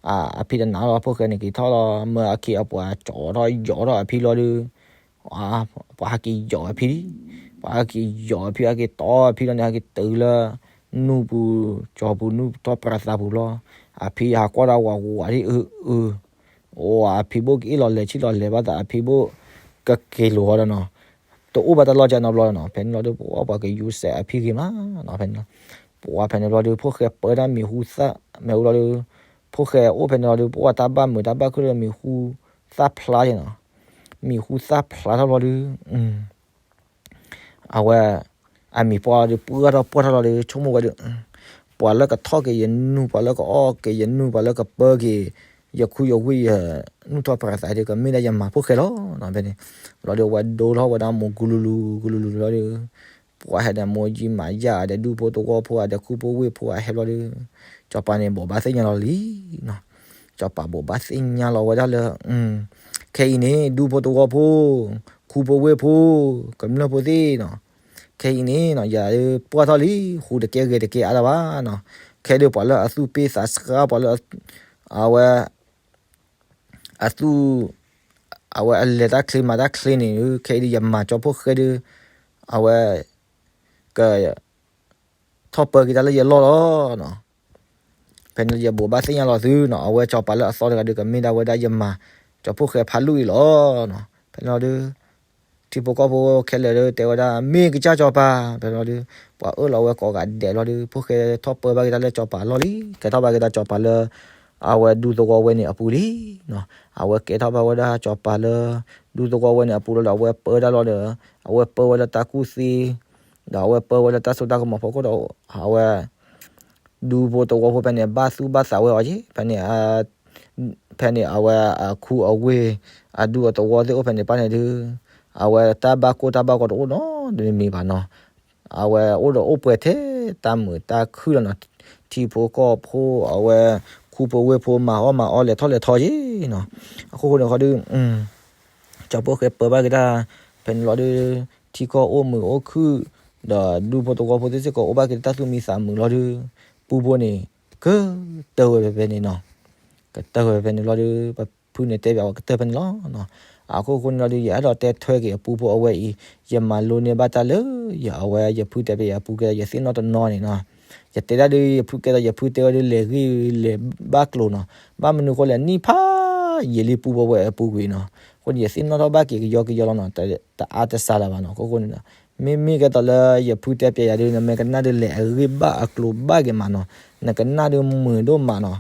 အဖံတနာ်လီၤ ဖိၣ်ဃဲန့ၣ်က့ၤထီၣ်လီၤ မၢအခ့အပှၤကၠီထီၣ်ယီၤထီၣ်အဖံလီၤဒုး ပှၤဟဲက့ၤယီၤအဖံလံ ပှၤဟဲက့ၤယီၤအဖံ ဟဲက့ၤတီအဖံလီၤန့ၣ် ဟဲက့ၤတုၤလၢ နူပူၤ ကၠီၤပူၤ နူထီၣ်ပြးသးပူၤလီၤ အဖံဟးကွၢ်ဒီးဝးဝးဒ်အုၣ်အုၣ် အိၣ်အဖံဘိၣ်ကအ့ၣ်လီၤလဲၤဆံၣ်လီၤလဲၤဘၣ်သးအဖံဘိၣ် ကက့ၤလိာ်ဃီဒီးနီၤ တအိၣ်ဘၣ်တၢ်လီၢ်ကနီဘျီနီၤ ဖဲန့ၣ်လီၤဒုး ပှၤပှၤကယူၤစဲးအဖံဂ့ၤမးနီၤ ဖဲန့ၣ်လီၤ ပှၤဖဲန့ၣ်ဘျီဒုး ဖိၣ်ဃဲပၢတၢ်မံၤဟူသၣ် မ့ၢ်ဟူလီၤဒုး ဖိၣ်ဃဲအိၣ်ဖဲန့ၣ်လီၤဒုး ပှၤတၢ်ဘၣ်မုာ်တၢ်ဘၣ်ခုၣ်လၢမံၤဟူသၣ်ဖျါက့နီၤ မံၤဟူသၣ်ဖျါထီၣ်ဘျီဒုး အဝဲ အမံၤပှၢ်လီၤဒုး ပှၢ်ထီၣ်ပှၢ်ထီၣ်လီၤဒုး ဆိကမိၣ်ဝဲဒုး ပှၤလၢကထီၣ်က့ၤယနူၤ ပှၤလၢကအီၣ်က့ၤယနူၤ ပှၤလၢကပၢက့ၤ ယခူယဝ့ၢ်ယ နူၢ်ထီၣ်ပြးသးဒုး ကမ့ၢ်ဒၣ်ယမၤဖိၣ်ဃဲလီၤ ဖဲန့ၣ် လီၤဒုး အဝဲဒိထီၣ်ဝဲဒၣ်မိၢ်ကူလူလူ ကူလူလူလီၤဒုး ပှၤဟဲဒီးမိၢ်ယံမးယၤဒီး ဒူဖိသဝီဖိဒီး ခူဖိဝ့ၢ်ဖိအဟဲဘျီဒုး စီၤပၤန့ၣ်ဘိးဘၣ်သ့ၣ်ညါလီၤလံနီၤ စီၤပၤဘိးဘၣ်သ့ၣ်ညါလီၤဝဲဒၣ်လၢ ခဲအံၤန့ၣ် ဒူဖိသဝီဖိ ခူဖိဝ့ၢ်ဖိ ကမျၢၢ်ဖိသ့ၣ်နီၤ ခဲအံၤန့ၣ်နီၤ ယၤပှၢ်ထီၣ်လံ ဟူးတကဲဂဲၤတကဲအါလၢၤဘၣ်နီၤ ခဲဒုးပှၤလၢအသူၣ်ပ့ၢ်သးစှၤ ပှၤလၢ အဝဲ အသူၣ် အဝဲအလဲၤတၢ်ချ့မၤတၢ်ချ့န့ၣ် ခဲအံၤဒုးယမၤကၠီဖိၣ်ဃဲဒုး အဝဲ က ထီၣ်ပၢက့ၤတၢ်လၢယလီၢ်လီၤနီၤ ဖဲန့ၣ်လီၤယဘိးဘၣ်သ့ၣ်ညါလီၤသုနီၤ အဝဲစီၤပၤလၢအသီတဂၤဒုး ကမ့ၢ်ဒၣ်ဝဲဒၣ်ယမၤ ကၠီဖိၣ်ဃဲဖးလူၢ်အံၤလီၤနီၤ ဖဲန့ၣ်လီၤဒုး ထံဖိကီၢ်ဖိခဲလၢာ်ဒုး တဲဝဲဒၣ် မ့ၢ်ကစၢ်စီၤပၤ ဖဲန့ၣ်လီၤဒုး ပှၤအၢၣ်လီၤဝဲကိးဂၤဒဲးလီၤဒုး ဖိၣ်ဃဲထီၣ်ပၢဘၣ်က့ၤတၢ်လၢစီၤပၤအလီၢ်လံ ကဲထီၣ်ဘၣ်က့ၤတၢ်စီၤပၤလၢ အဝဲဒူသဝီဝဲန့ၣ်အပူၤလံနီၤ အဝဲကဲထီၣ်ဘၣ်ဝဲဒၣ်စီၤပၤလၢ ဒူသဝီဝဲန့ၣ်အပူၤလီၤဒီး အဝဲပၢတၢ်လီၤဒီး အဝဲပၢဝဲလၢတၢ်ကူၣ်သ့ ဒီးအဝဲပၢဝဲလၢတၢ်စိတၢ်ကမီၤဖီခိၣ်ဒီး အဝဲ ဒူဖိသဝီဖိဖဲန့ၣ် ဘၣ်သူၣ်ဘၣ်သးဝဲအီၤက့ ဖဲန့ၣ် ဖဲန့ၣ်အဝဲအခူအဝ့ၢ် အဒူအသဝီသ့ၣ်အိၣ်ဖဲန့ၣ်တဖၣ်န့ၣ်ဒုး အဝဲတၢ်ဘၣ်ကိၢ်တၢ်ဘၣ်ဂီၤတအိၣ်နီတမံၤဘၣ်နီၤ အဝဲအိၣ်ဒီးအိၣ်ပှဲၤထဲတၢ်မုာ်တၢ်ခုၣ်လီၤနီၤ ထံဖိကီၢ်ဖိ အဝဲ ခူဖိဝ့ၢ်ဖိ မၤအီၣ်မၤအီလဲၤထီၣ်လဲၤထီက့နီၤ အခိၣ်ဃိန့ၣ်ဃီဒုး ကၠီဖိၣ်ဃဲပၢဘၣ်က့ၤတၢ် ဖဲန့ၣ်လီၤဒုး ထံကီၢ်အိၣ်မုာ်အိၣ်ခုၣ် ဒီးဒူဖိသဝီဖိသ့ၣ်စ့ၢ်ကီးအိၣ်ဘၣ်က့ၤတၢ်သူၣ်မံသးမုာ်လီၤဒုး ပူဖိန့ၣ် ကတၢၢ်ဝဲဖဲဖဲန့ၣ်နီၤ ကတၢၢ်ဝဲဖဲန့ၣ်လီၤဒုး ပဖုန့ၣ်တဲပၠးဝဲကတၢၢ်ဖဲန့ၣ်လီၤ အခိၣ်ဃိန့ၣ်လီၤဒုး ယအဲၣ်ဒိးတဲထွဲက့ၤအပူဖိအဝဲအံၤ ယမၤလိန့ၢ်ဘၣ်တၢ်လၢ ယအဝဲယဖုတဲပၠးယၤအပူကဲဒီး ယသ့ၣ်နီၣ်တနီၤန့ၣ်နီၤ ယတဲဒၣ်ဒုး ယဖုကဲဒီး ယဖုတဲဝဲဒုး လဲၤဂ့ၢ်လဲၤဘၣ်ကျိၤနီၤ ဘၣ်မနုၤဃိလဲၣ် နံၣ်ဖးယံာ်လံပူဖိဝဲအပူကွံာ်နီၤ အဃိန့ၣ် ယသ့ၣ်နီၣ်ထီၣ်ဘၣ်က့ၤကယီကယီလီၤနီၤ တအါတစှၤလၢၤဘၣ်နီၤ အခိၣ်ဃိန့ၣ် မ့မ့ၢ်ကဲသိးလၢယဖုတဲပၠးယၤဒုး နမ့ၢ်ကနၣ်ဒုး လဲၤအဂ့ၢ်ဘၣ်အကျိၤဘၣ်က့ၤမးနီၤ နကနၣ်ဒုးမုာ်ဒိၣ်မးနီၤ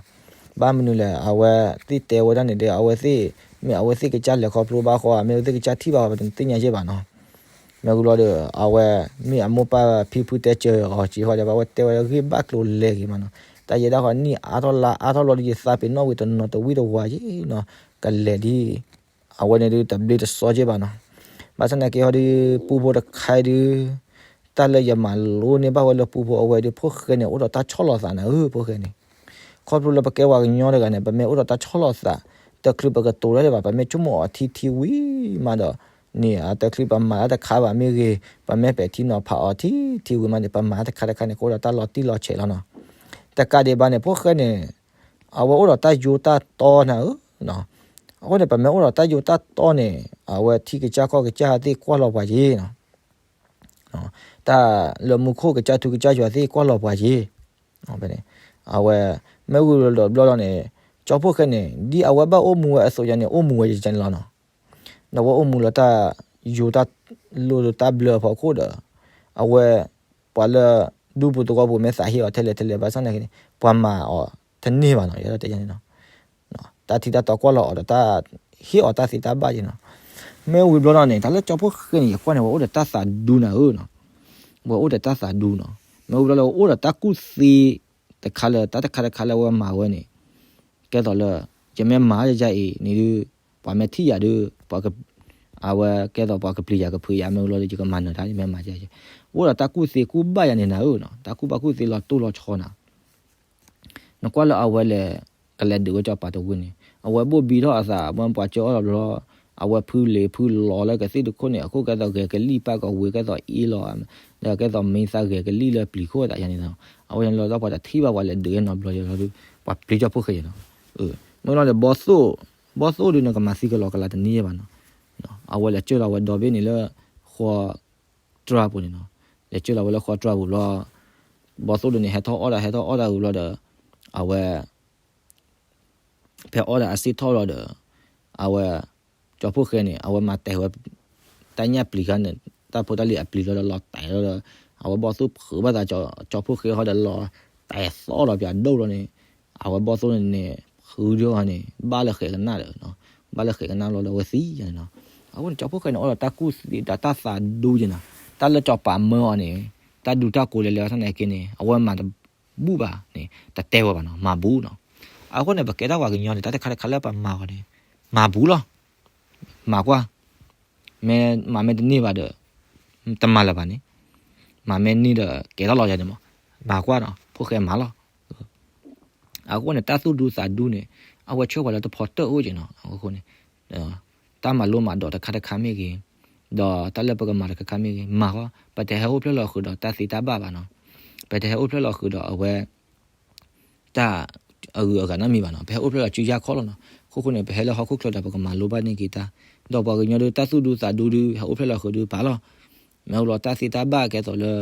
ဘၣ်မနုၤလဲၣ် အဝဲသ့ၣ်တဲဝဲဒၣ်န့ၣ်ဒီး အဝဲသ့ၣ် မ့ၢ်အဝဲသ့ၣ်ကစၢ်လဲၤခီဖျိဘၣ်ဃီ မ့ၢ်အဝဲသ့ၣ်ကစၢ်ထံၣ်ဘၣ်ဃီ ပတသ့ၣ်ညါယဲၢ်ဘၣ်နီၤ. မ့ၢ်ဝံၤလီၤဒီး အဝဲ မ့ၢ်အမိၢ်ပၢ်ဖံဖုတဲစၢၤအီၤက့ၤဃီဒီး အဝဲတဲဝဲလၢဂ့ၢ်ဘၣ်ကျိၤလဲၤက့ၤမးနီၤ. တၢ်ယဲဒၣ်ဃီ နံၣ်အါထီၣ်လါအါထီၣ်လီၤဒီး ယသးပ့ၤနီၣ်ဝံၤတနီၤတဝံၣ်တဝါက့ၤနီၤ, ကလဲၤဒ် အဝဲန့ၣ်ဒုးတဘျ့တစီက့ၤဘၣ်နီၤ. ဘၣ်ဆၣ်သနာ်က့ဃီဒီး ပူဖိတခါဒုး တၢ်လၢယမၤလိန့ၢ်ဘၣ်ဝဲလၢပူဖိအဝဲဒုး ဖိၣ်ဃဲန့ၣ် အိၣ်ဒီးတၢ်ဆီၣ်လီၤသးနၤဧၢ ဖိၣ်ဃဲန့ၣ်. ခီဖျိလၢပကဲပှၤကညီတဂၤန့ၣ် ပမ့ၢ်အိၣ်ဒီးတၢ်ဆီၣ်လီၤသး တချုးပကတိၤတၢ်ဒံးဘၣ် ပမ့ၢ်ဆိကမိၣ်အီၤထံထံဝံၤမးဒီး န့ၣ် အတချုးပမၤတၢ်တခါဘၣ်မ့ၢ်ဂ့ၤ ပမ့ၢ်ပဲာ်ထံနီၤဖးအီၤထံထံဝံၤမးန့ၣ် ပမၤတၢ်တခါတခါန့ၣ် ကအိၣ်ဒီးတၢ်လီၤတံၢ်လီၤဆဲးလီၤနီၤ. တကးဒံးဘၣ်န့ၣ် ဖိၣ်ဃဲန့ၣ် အဝဲအိၣ်ဒီးတၢ်ယိတၢ်တီနၤဧၢ. အဃိန့ၣ် ပမ့ၢ်အိၣ်ဒီးတၢ်ယိတၢ်တီန့ၣ် အဝဲထံကစၢ်ကီၢ်ကစၢ်သ့ၣ်ကွၢ်လီၤပှၤယ့ၤနီၤ. တၢ်လၢမူခိၣ်ကစၢ်ထူကစၢ်ယွၤသ့ၣ်ကွၢ်လီၤပှၤယ့ၤ. အဝဲ မ့ၢ်ဝံၤဒီးဘျီလီၤန့ၣ် ကၠီဖိၣ်ဃဲန့ၣ် ဒ်အဝဲဘၣ်အိၣ်မူဝဲအသိးယါန့ၣ် အိၣ်မူဝဲယန့ၣ်လီၤနီၤ. ဒီးအဝဲအိၣ်မူလၢတၢ်ယိတၢ်လိၣ်လၢတၢ်ဘျၢအဖီခိၣ်ဒီး အဝဲ ပှၤလၢ ဒူပူၤသဝီပူၤမ့ၢ်သးဟ့အီၤထဲလဲၣ်ထဲလဲၣ် ဘၣ်ဆၣ်သနာ်က့န့ၣ် ပှၤမၤအီၤတန့ၢ်ဘၣ်နီၤ ယဲဒၣ်တဲယါန့ၣ်နီၤ. တၢ်ထံတၢ်တီကွၢ်လီၤအီၤဒီးတၢ်ဟ့အီၤတၢ်သ့တၢ်ဘၣ်ယ့ၤနီၤ. မ့ၢ်ဝံၤဘျီလီၤန့ၣ် တၢ်လၢကၠီဖိၣ်ဃဲန့ၣ် ယကွၢ်န့ၣ် ဝဲအိၣ်ဒီးတၢ်သးဒူနၤဧၢနီၤ. ဝဲအိၣ်ဒီးတၢ်သးဒူနီၤ. မ့ၢ်ဝံၤဘျီလၢဝဲအိၣ်ဒီးတၢ်ကူၣ်သ့တခါလၢ တၢ်တခါတခါလၢဝဲမၤဝဲန့ၣ် ကဲသိးလၢ ယမ့ၢ်မၤယၤအံၤန့ၣ်ဒုး ပှၤမ့ၢ်ထံၣ်ယၤဒုး ပှၤက အဝဲကဲသိးပှၤကပျံၤယၤကဖုးယၤ မ့ၢ်ဝံၤလီၤဒီး ယကမၤနၢၤတၢ် ယမ့ၢ်မၤယၤ အိၣ်ဒီးတၢ်ကူၣ်သ့ကူၣ်ဘၣ်ယၤန့ၣ်နၤဧၢနီၤ. တၢ်ကူၣ်ဘၣ်ကူၣ်သ့လီၤတိၢ်လီၤဆီနၤ နကွၢ်လၢအဝဲလဲၤ ကလဲၤဒုးဝဲစီၤပၤတဝ့ၢ်န့ၣ် အဝဲဘိၣ်ဘံထီၣ်အသး မ့ၢ်ပှၤကၢအီၣ်လီၤဘျီ အဝဲဖုလ့ၤဖုလီၤလၢကသ့ၣ်တခိၣ်န့ၣ် အခိၣ်ကဲသိးဂဲၤကလံၣ်ပၢ်ကဝ့ၤ ကဲသိးအ့လီၤ ဒီးကဲသိးမံသးဂဲၤကလံၣ်လၢပျံၤခိၣ်သးယါန့ၣ်နီၤ. အဝဲန့ၣ်လီၤဒီးပှၤတထံၣ်ဘၣ်ပှၤလဲၤဒုးဝဲနီတဘျီယံၤလီၤဒီး ပှၤပျံၤကၠီဖိၣ်ဃဲယံၤနီၤ. မ့ၢ်လီၤဒီး ဘီသိၣ် ဘီသိၣ်ဒုးန့ၣ် ကမၤသံကလီကလၤတနံၤယဲၢ်ဘၣ်နီၤ. အဝဲလဲၤကၢၢ်လီၤဝဲဒီဘ့ၣ်န့ၣ်လၢ ဃီတြၢ်ပူၤန့ၣ်နီၤ. လဲၤကၢၢ်လီၤဝဲလၢဃီတြၢ်ပူၤဘျီ ဘီသိၣ်ဒုးန့ၣ် ဟဲထီၣ်အီၣ်တၢ် ဟဲထီၣ်အီၣ်တၢ်ဝံၤဘျီဒီး အဝဲ ဖဲအီၣ်တၢ်အစ့ၣ်ထီၣ်လီၤဒီး အဝဲ ကၠီဖိၣ်ဃဲန့ၣ် အဝဲမၤတဲာ်ဝဲ တၢ်ညၣ်ပျံၤခါန့ၣ် တၢ်ဖိတၢ်လံၤအပျံၤလီၤဒီးလီၤတဲာ်လီၤဒီး အဝဲဘီၣ်သိၣ်ဖုးဘၣ်သးကၠီဖိၣ်ဃဲဃီဒီးလီၤတဲာ်သီၣ်လီၤပၠးဒိၣ်လီၤန့ၣ် အဝဲဘီၣ်သိၣ်န့ၣ်န့ၣ် ဖုးဒိၣ်ဃီန့ၣ် ဘၣ်လၢဃဲးကနၣ်ဒီး ဘၣ်လၢဃဲးကနၣ်လီၤဒီးအဝဲသံယါန့ၣ်နီၤ. အဃိန့ၣ် ကၠီဖိၣ်ဃဲန့ၣ် အိၣ်ဒီးတၢ်ကူၣ်သ့ဒီးတၢ်သးဒူယါနီၤ. တၢ်လၢစီၤပၤမၢအီၤန့ၣ် တၢ်ဒူတၢ်ကိးလဲၤလဲၤဘၣ်ဆၣ်သနာ်က့န့ၣ် အဝဲမၤတဘူၣ်ဘၣ်န့ၣ် တတဲဝဲဘၣ်နီၤ မၤဘူၣ်နီၤ. အဃိန့ၣ် ပကဲတၢ်ပှၤကညီန့ၣ် တၢ်တခါတခါလၢပမၤအီၤန့ၣ် မၤဘူၣ်လီၤ. မၤကွၢ် မ့ၢ်မၤမ့ၢ်တန့ၢ်ဘၣ်ဒီး တမၤလၢၤဘၣ်န့ၣ် မၤမ့ၢ်န့ၢ်ဒီးကဲထီၣ်လီၤယါန့ၣ်မး မၤကွၢ်နီၤ ဖိၣ်ဃဲမၤလီၤ. အဃိန့ၣ် တၢ်သူၣ်ဒူသးဒူန့ၣ် အဝဲဆှၢပှၤလၢတဖီတၢၣ်အိၣ်က့ၤနီၤ. အဃိန့ၣ် တၢ်မၤလိမၤဒိးတခါတခါမ့ၢ်ဂ့ၤ, ဒီးတၢ်လၢပကမၤတခါခါမ့ၢ်ဂ့ၤ, မၤဃီ ပတဟဲအိၣ်ဖျဲၣ်လီၤဃုာ်ဒီးတၢ်သ့တၢ်ဘၣ်ဘၣ်နီၤ. ပတဟဲအိၣ်ဖျဲၣ်လီၤဃုာ်ဒီးအဝဲ တၢ်အဂုၤအဂၤနီတမံၤဘၣ်နီၤ. ပဟဲအိၣ်ဖျဲၣ်လီၤစုယါခီလီၤနီၤ. အဃိဃိန့ၣ် ပဟဲလၢဟီၣ်ခိၣ်ချၢဒီး ပကမၤလိဘၣ်န့ၢ်က့ၤတၢ်, ဒီးပှၤကညီဒုး တၢ်သူၣ်ဒူသးဒူဒုး ဟဲအိၣ်ဖျဲၣ်လီၤဃုာ်ဒုးပာ်လီၤ. မ့ၢ်အိၣ်လီၤတၢ်သ့တၢ်ဘၣ်ကဲသိးလၢ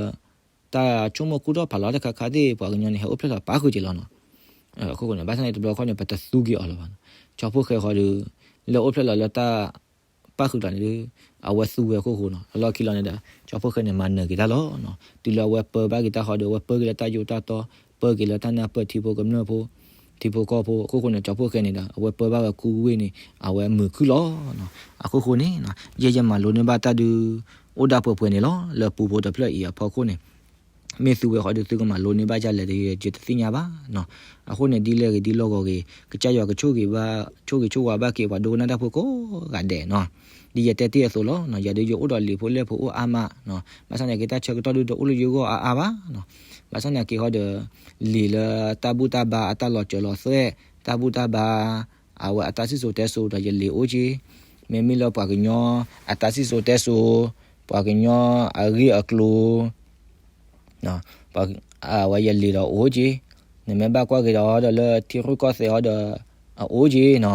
တၢ်ဆိကမိၣ်ကူၣ်ထီၣ်ဖးလီၤတခါခါသ့ၣ် ပှၤကညီန့ၣ် ဟဲအိၣ်ဖျဲၣ်လီၤပာ်ဃုာ်က့ၤလီၤနီၤ. အဃိဃိန့ၣ် ဘၣ်ဆၣ်န့ၣ် တဘျီခီန့ၣ် ပတသူက့ၤအီၤလၢၤဘၣ်နီၤ. ကၠီဖိၣ်ဃဲဃီဒီး လၢအိၣ်ဖျဲၣ်လီၤလၢတၢ် ပၣ်ဃုာ်တၢ်န့ၣ်ဒီး အဝဲသူဝဲအခိၣ်ဃိနီၤ. လၢလီၢ်ခံလီၤန့ၣ်ဒီး ကၠီဖိၣ်ဃဲန့ၣ် မၤနၢၤက့ၤတၢ်လီၤနီၤ. တုၤလၢအဝဲပၢဘၣ်က့ၤတၢ်ဃီဒီး အဝဲပၢက့ၤလၢတၢ်ယိာ်တၢ်တီ, ပၢက့ၤလၢတၢ်နၢ်ပၢၢ်ထံဖိကမျၢၢ်ဖိ, ထံဖိကီၢ်ဖိ, အခိၣ်ဃိန့ၣ် ကၠီဖိၣ်ဃဲန့ၣ်ဒီး အဝဲပၢဘၣ်ဝဲခူဝ့ၢ်န့ၣ် အဝဲမုာ်ခုၣ်လီၤနီၤ. အခိၣ်ဃိန့ၣ် ယဲယမၤလိန့ၢ်ဘၣ်တၢ်ဒုး အိၣ်ဒၣ်ပှဲၤပှဲၤန့ၣ်လီၤ. လၢပူဖိတဖျၢၣ်အံၤအဖီခိၣ်န့ၣ် မ့ၢ်သုဝဲဃီဒီး သုကမၤလိန့ၢ်ဘၣ်ဒ်လဲၣ်ဒီး ယတသ့ၣ်ညါဘၣ်နီၤ. အဃိန့ၣ် ဒ်လဲၣ်ဂ့ၤဒ်လဲၣ်ဂ့ၤ ကစၢ်ယွၤကဆိၣ်ဂ့ၤဘၣ် ဆိၣ်ဂ့ၤဆိၣ်ဝါဘၣ်က့ၤ ပှၤဒိကနၣ်တၢ်ဖိကိးဂၤဒဲးနီၤ. ဒ်ယတဲတ့ၢ်အသိးလီၤနီၤ, ယၤဒုးယအိၣ်ဒီးလံာ်ဖိလဲၢ်ဖိအိၣ်အါမးနီၤ. ဘၣ်ဆၣ်သနာ်က့ တၢ်ဆၢကတီၢ်ဒုးတအိၣ်လၢယဂီၢ်အါအါဘၣ်နီၤ. ဘၣ်ဆၣ်သနာ်က့ဟီဒီး လံာ်လၢတၢ်ဘူၣ်တၢ်ဘါအတၢ်လီၤစၢၤလီၤသွဲၣ် တၢ်ဘူၣ်တၢ်ဘါ အဝဲအတၢ်စံၣ်စိၤတဲစိၤဒီးယလံာ်အိၣ်က့ၤ, မ့မ့ၢ်လၢပှၤကညီအတၢ်စံၣ်စိၤတဲစိၤ, ပှၤကညီအဂ့ၢ်အကျိၤ အဝဲယလံာ်ဒီးအိၣ်က့ၤ, နမ့ၢ်ဘၣ်ကွၢ်က့ၤဒီး ဒီးလၢထံရူၢ်ကီၢ်သဲးဟီဒီး အအိၣ်က့ၤနီၤ.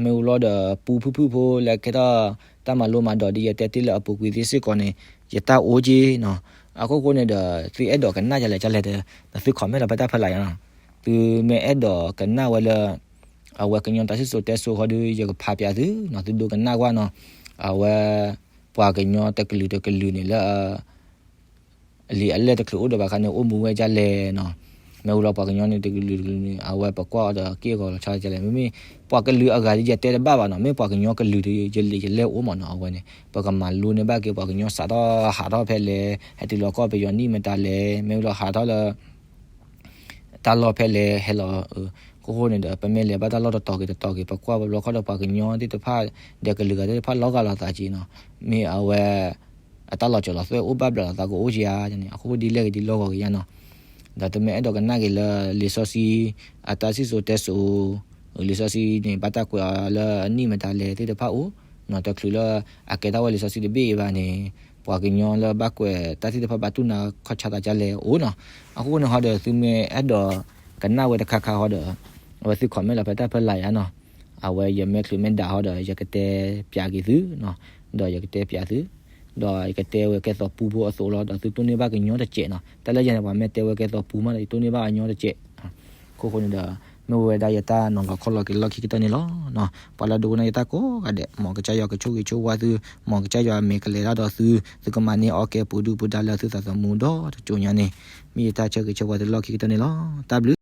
မ့ၢ်ဝံၤလီၤဒီး ပူဖုၣ်ဖုၣ်ဖိလၢကဲထီၣ်တၢ်မၤလိမၤဒိးဒ်ယတဲတ့ၢ်လၢအပူၤကွံာ်သ့ၣ်စ့ၢ်ကီးန့ၣ် ယတၢ်အိၣ်က့ၤနီၤ. အခိၣ်ဃိန့ၣ်ဒီး သုအဲၣ်ဒိးကနၣ်ယၤလဲၣ်ကလဲၣ်ဒီး နသု comment လီၤဖဲတၢ်ဖီလာ်ယါနီၤ. သုမ့ၢ်အဲၣ်ဒိးကနၣ်ဝဲလၢ အဝဲကညီတၢ်စံၣ်စိၤတဲစိၤဃီဒီး ယကဖးပၠးသုနီၤ, သုဒိကနၣ်ကွၢ်နီၤ. အဝဲ ပှၤကညီတကလုာ်တကလုာ်န့ၣ်လၢ အလံာ်အလဲၢ်တချုးအိၣ်ဒီးဘၣ်ခါန့ၣ် အိၣ်မူဝဲဒ်လဲၣ်နီၤ. မ့ၢ်ဝံၤလီၤပှၤကညီန့ၣ်တကလုာ်တကလုာ်န့ၣ် အဝဲပကွၢ်အီၤဒီးက့ၢ်အဂီၤလီၤဆီဒ်လဲၣ်, မ့မ့ၢ်ပှၤကလုာ်အဂၤဒ်ယတဲတဘၣ်ဘၣ်နီၤ, မ့ၢ်ပှၤကညီကလုာ်ဒီးယလဲၤယလဲၤအိၣ်မးနီၤ, အဝဲန့ၣ် ပကမၤလိန့ၢ်ဘၣ်က့ၤပှၤကညီစးထီၣ်ဟးထီၣ်ဖဲလဲၣ်, ဟဲတုၤလီၤကီၢ်ပယီၤနံၣ်မတၤလဲၣ်, မ့ၢ်ဝံၤလီၤဟးထီၣ်လၢ တၢ်လီၢ်ဖဲလဲၣ်ဟဲလီၤ, အဃိဃိန့ၣ်ဒီး ပမ့ၢ်လဲၤဘၣ်တၢ်လီၢ်တတီၤက့ၤတတီၤက့ၤ ပကွၢ်ပဘျီခီဒီးပှၤကညီသ့ၣ်တဖၣ် ဒီးကလုာ်ဂၤသ့ၣ်တဖၣ်လီၤဂာ်လိာ်သးက့နီၤ, မ့ၢ်အဝဲ အတၢ်လီၤစၢၤလီၤသွဲၣ်အိၣ်ဘၣ်ဘျးလိာ်သးကအိၣ်က့ၤဧါန့ၣ် အဃိဒ်လဲၣ်ဂ့ၤဒ်လီၢ်ဂီၤက့ၤညါနီၤ, ဒီးသုမ့ၢ်အဲၣ်ဒိးကနၣ်က့ၤလၢလံာ်စီဆှံ အတၢ်စံၣ်စိၤတဲစိၤ လံာ်စီဆှံန့ၣ် ဘၣ်တၢ်ကွဲးအီၤလၢအနံၣ်မတၤလဲၣ်သ့ၣ်တဖၣ်အိၣ်နီၤ, တချုးလၢအကဲထီၣ်ဝဲလံာ်စီဆှံတဘ့ၣ်အံၤဘၣ်န့ၣ် ပှၤကညီလၢဘၣ်ကွဲးတၢ်သ့ၣ်တဖၣ်ဘၣ်တူၢ်နၤခီၣ်ဆါသးဒ်လဲၣ်အိၣ်နီၤ, အဃိန့ၣ်ဟီဒီးသုမ့ၢ်အဲၣ်ဒိးကနၣ်ဝဲတခါခါဟီဒီး အဝဲသု comment လီၤဖဲတၢ်ဖၢလာ်ယါနီၤ, အဝဲယမ့ၢ်ချုးမ့ၢ်ဒၣ်ဟီဒီး ယကတဲပၠးက့ၤသုနီၤ, ဒီးယကတဲပၠးသု ဒီးယကတဲဝဲကဲသိးပူဖိအသိးလီၤ, ဒီးသုတိၢ်န့ၢ်ဘၣ်ကညီတစဲးနီၤ, တၢ်လၢယၤန့ၣ် ပှၤမ့ၢ်တဲဝဲကဲသိးပူမးဒီး ယတိၢ်န့ၢ်ဘၣ်ကညီတစဲး, အဃိဃိန့ၣ်ဒီး မ့ၢ်ဝဲဒၣ်ယတၢ်နီၤလီၤခီလီၤက့ၤလီၢ်ခံကတၢၢ်န့ၣ်လီၤ, ပှၤလၢဒိကနၣ်ယတၢ်ကိးဂၤဒဲး မ်ကစၢ်ယွၤကဆိၣ်ဂ့ၤဆိၣ်ဝါသု, မ်ကစၢ်ယွၤမ့ၢ်ကလဲၤတၢ်ဒီးသု, သုကမၤန့ၢ်အီၣ်ကဲပူၤဒုၣ်ပူၤဒါလၢသုသးသမူဒီတကၠိညါန့ၣ်, မ့ၢ်ယတၢ်ဆၢဂ့ၤဆၢဝါသုလီၢ်ခံကတၢၢ်န့ၣ်လီၤ, တၢ်ဘျုး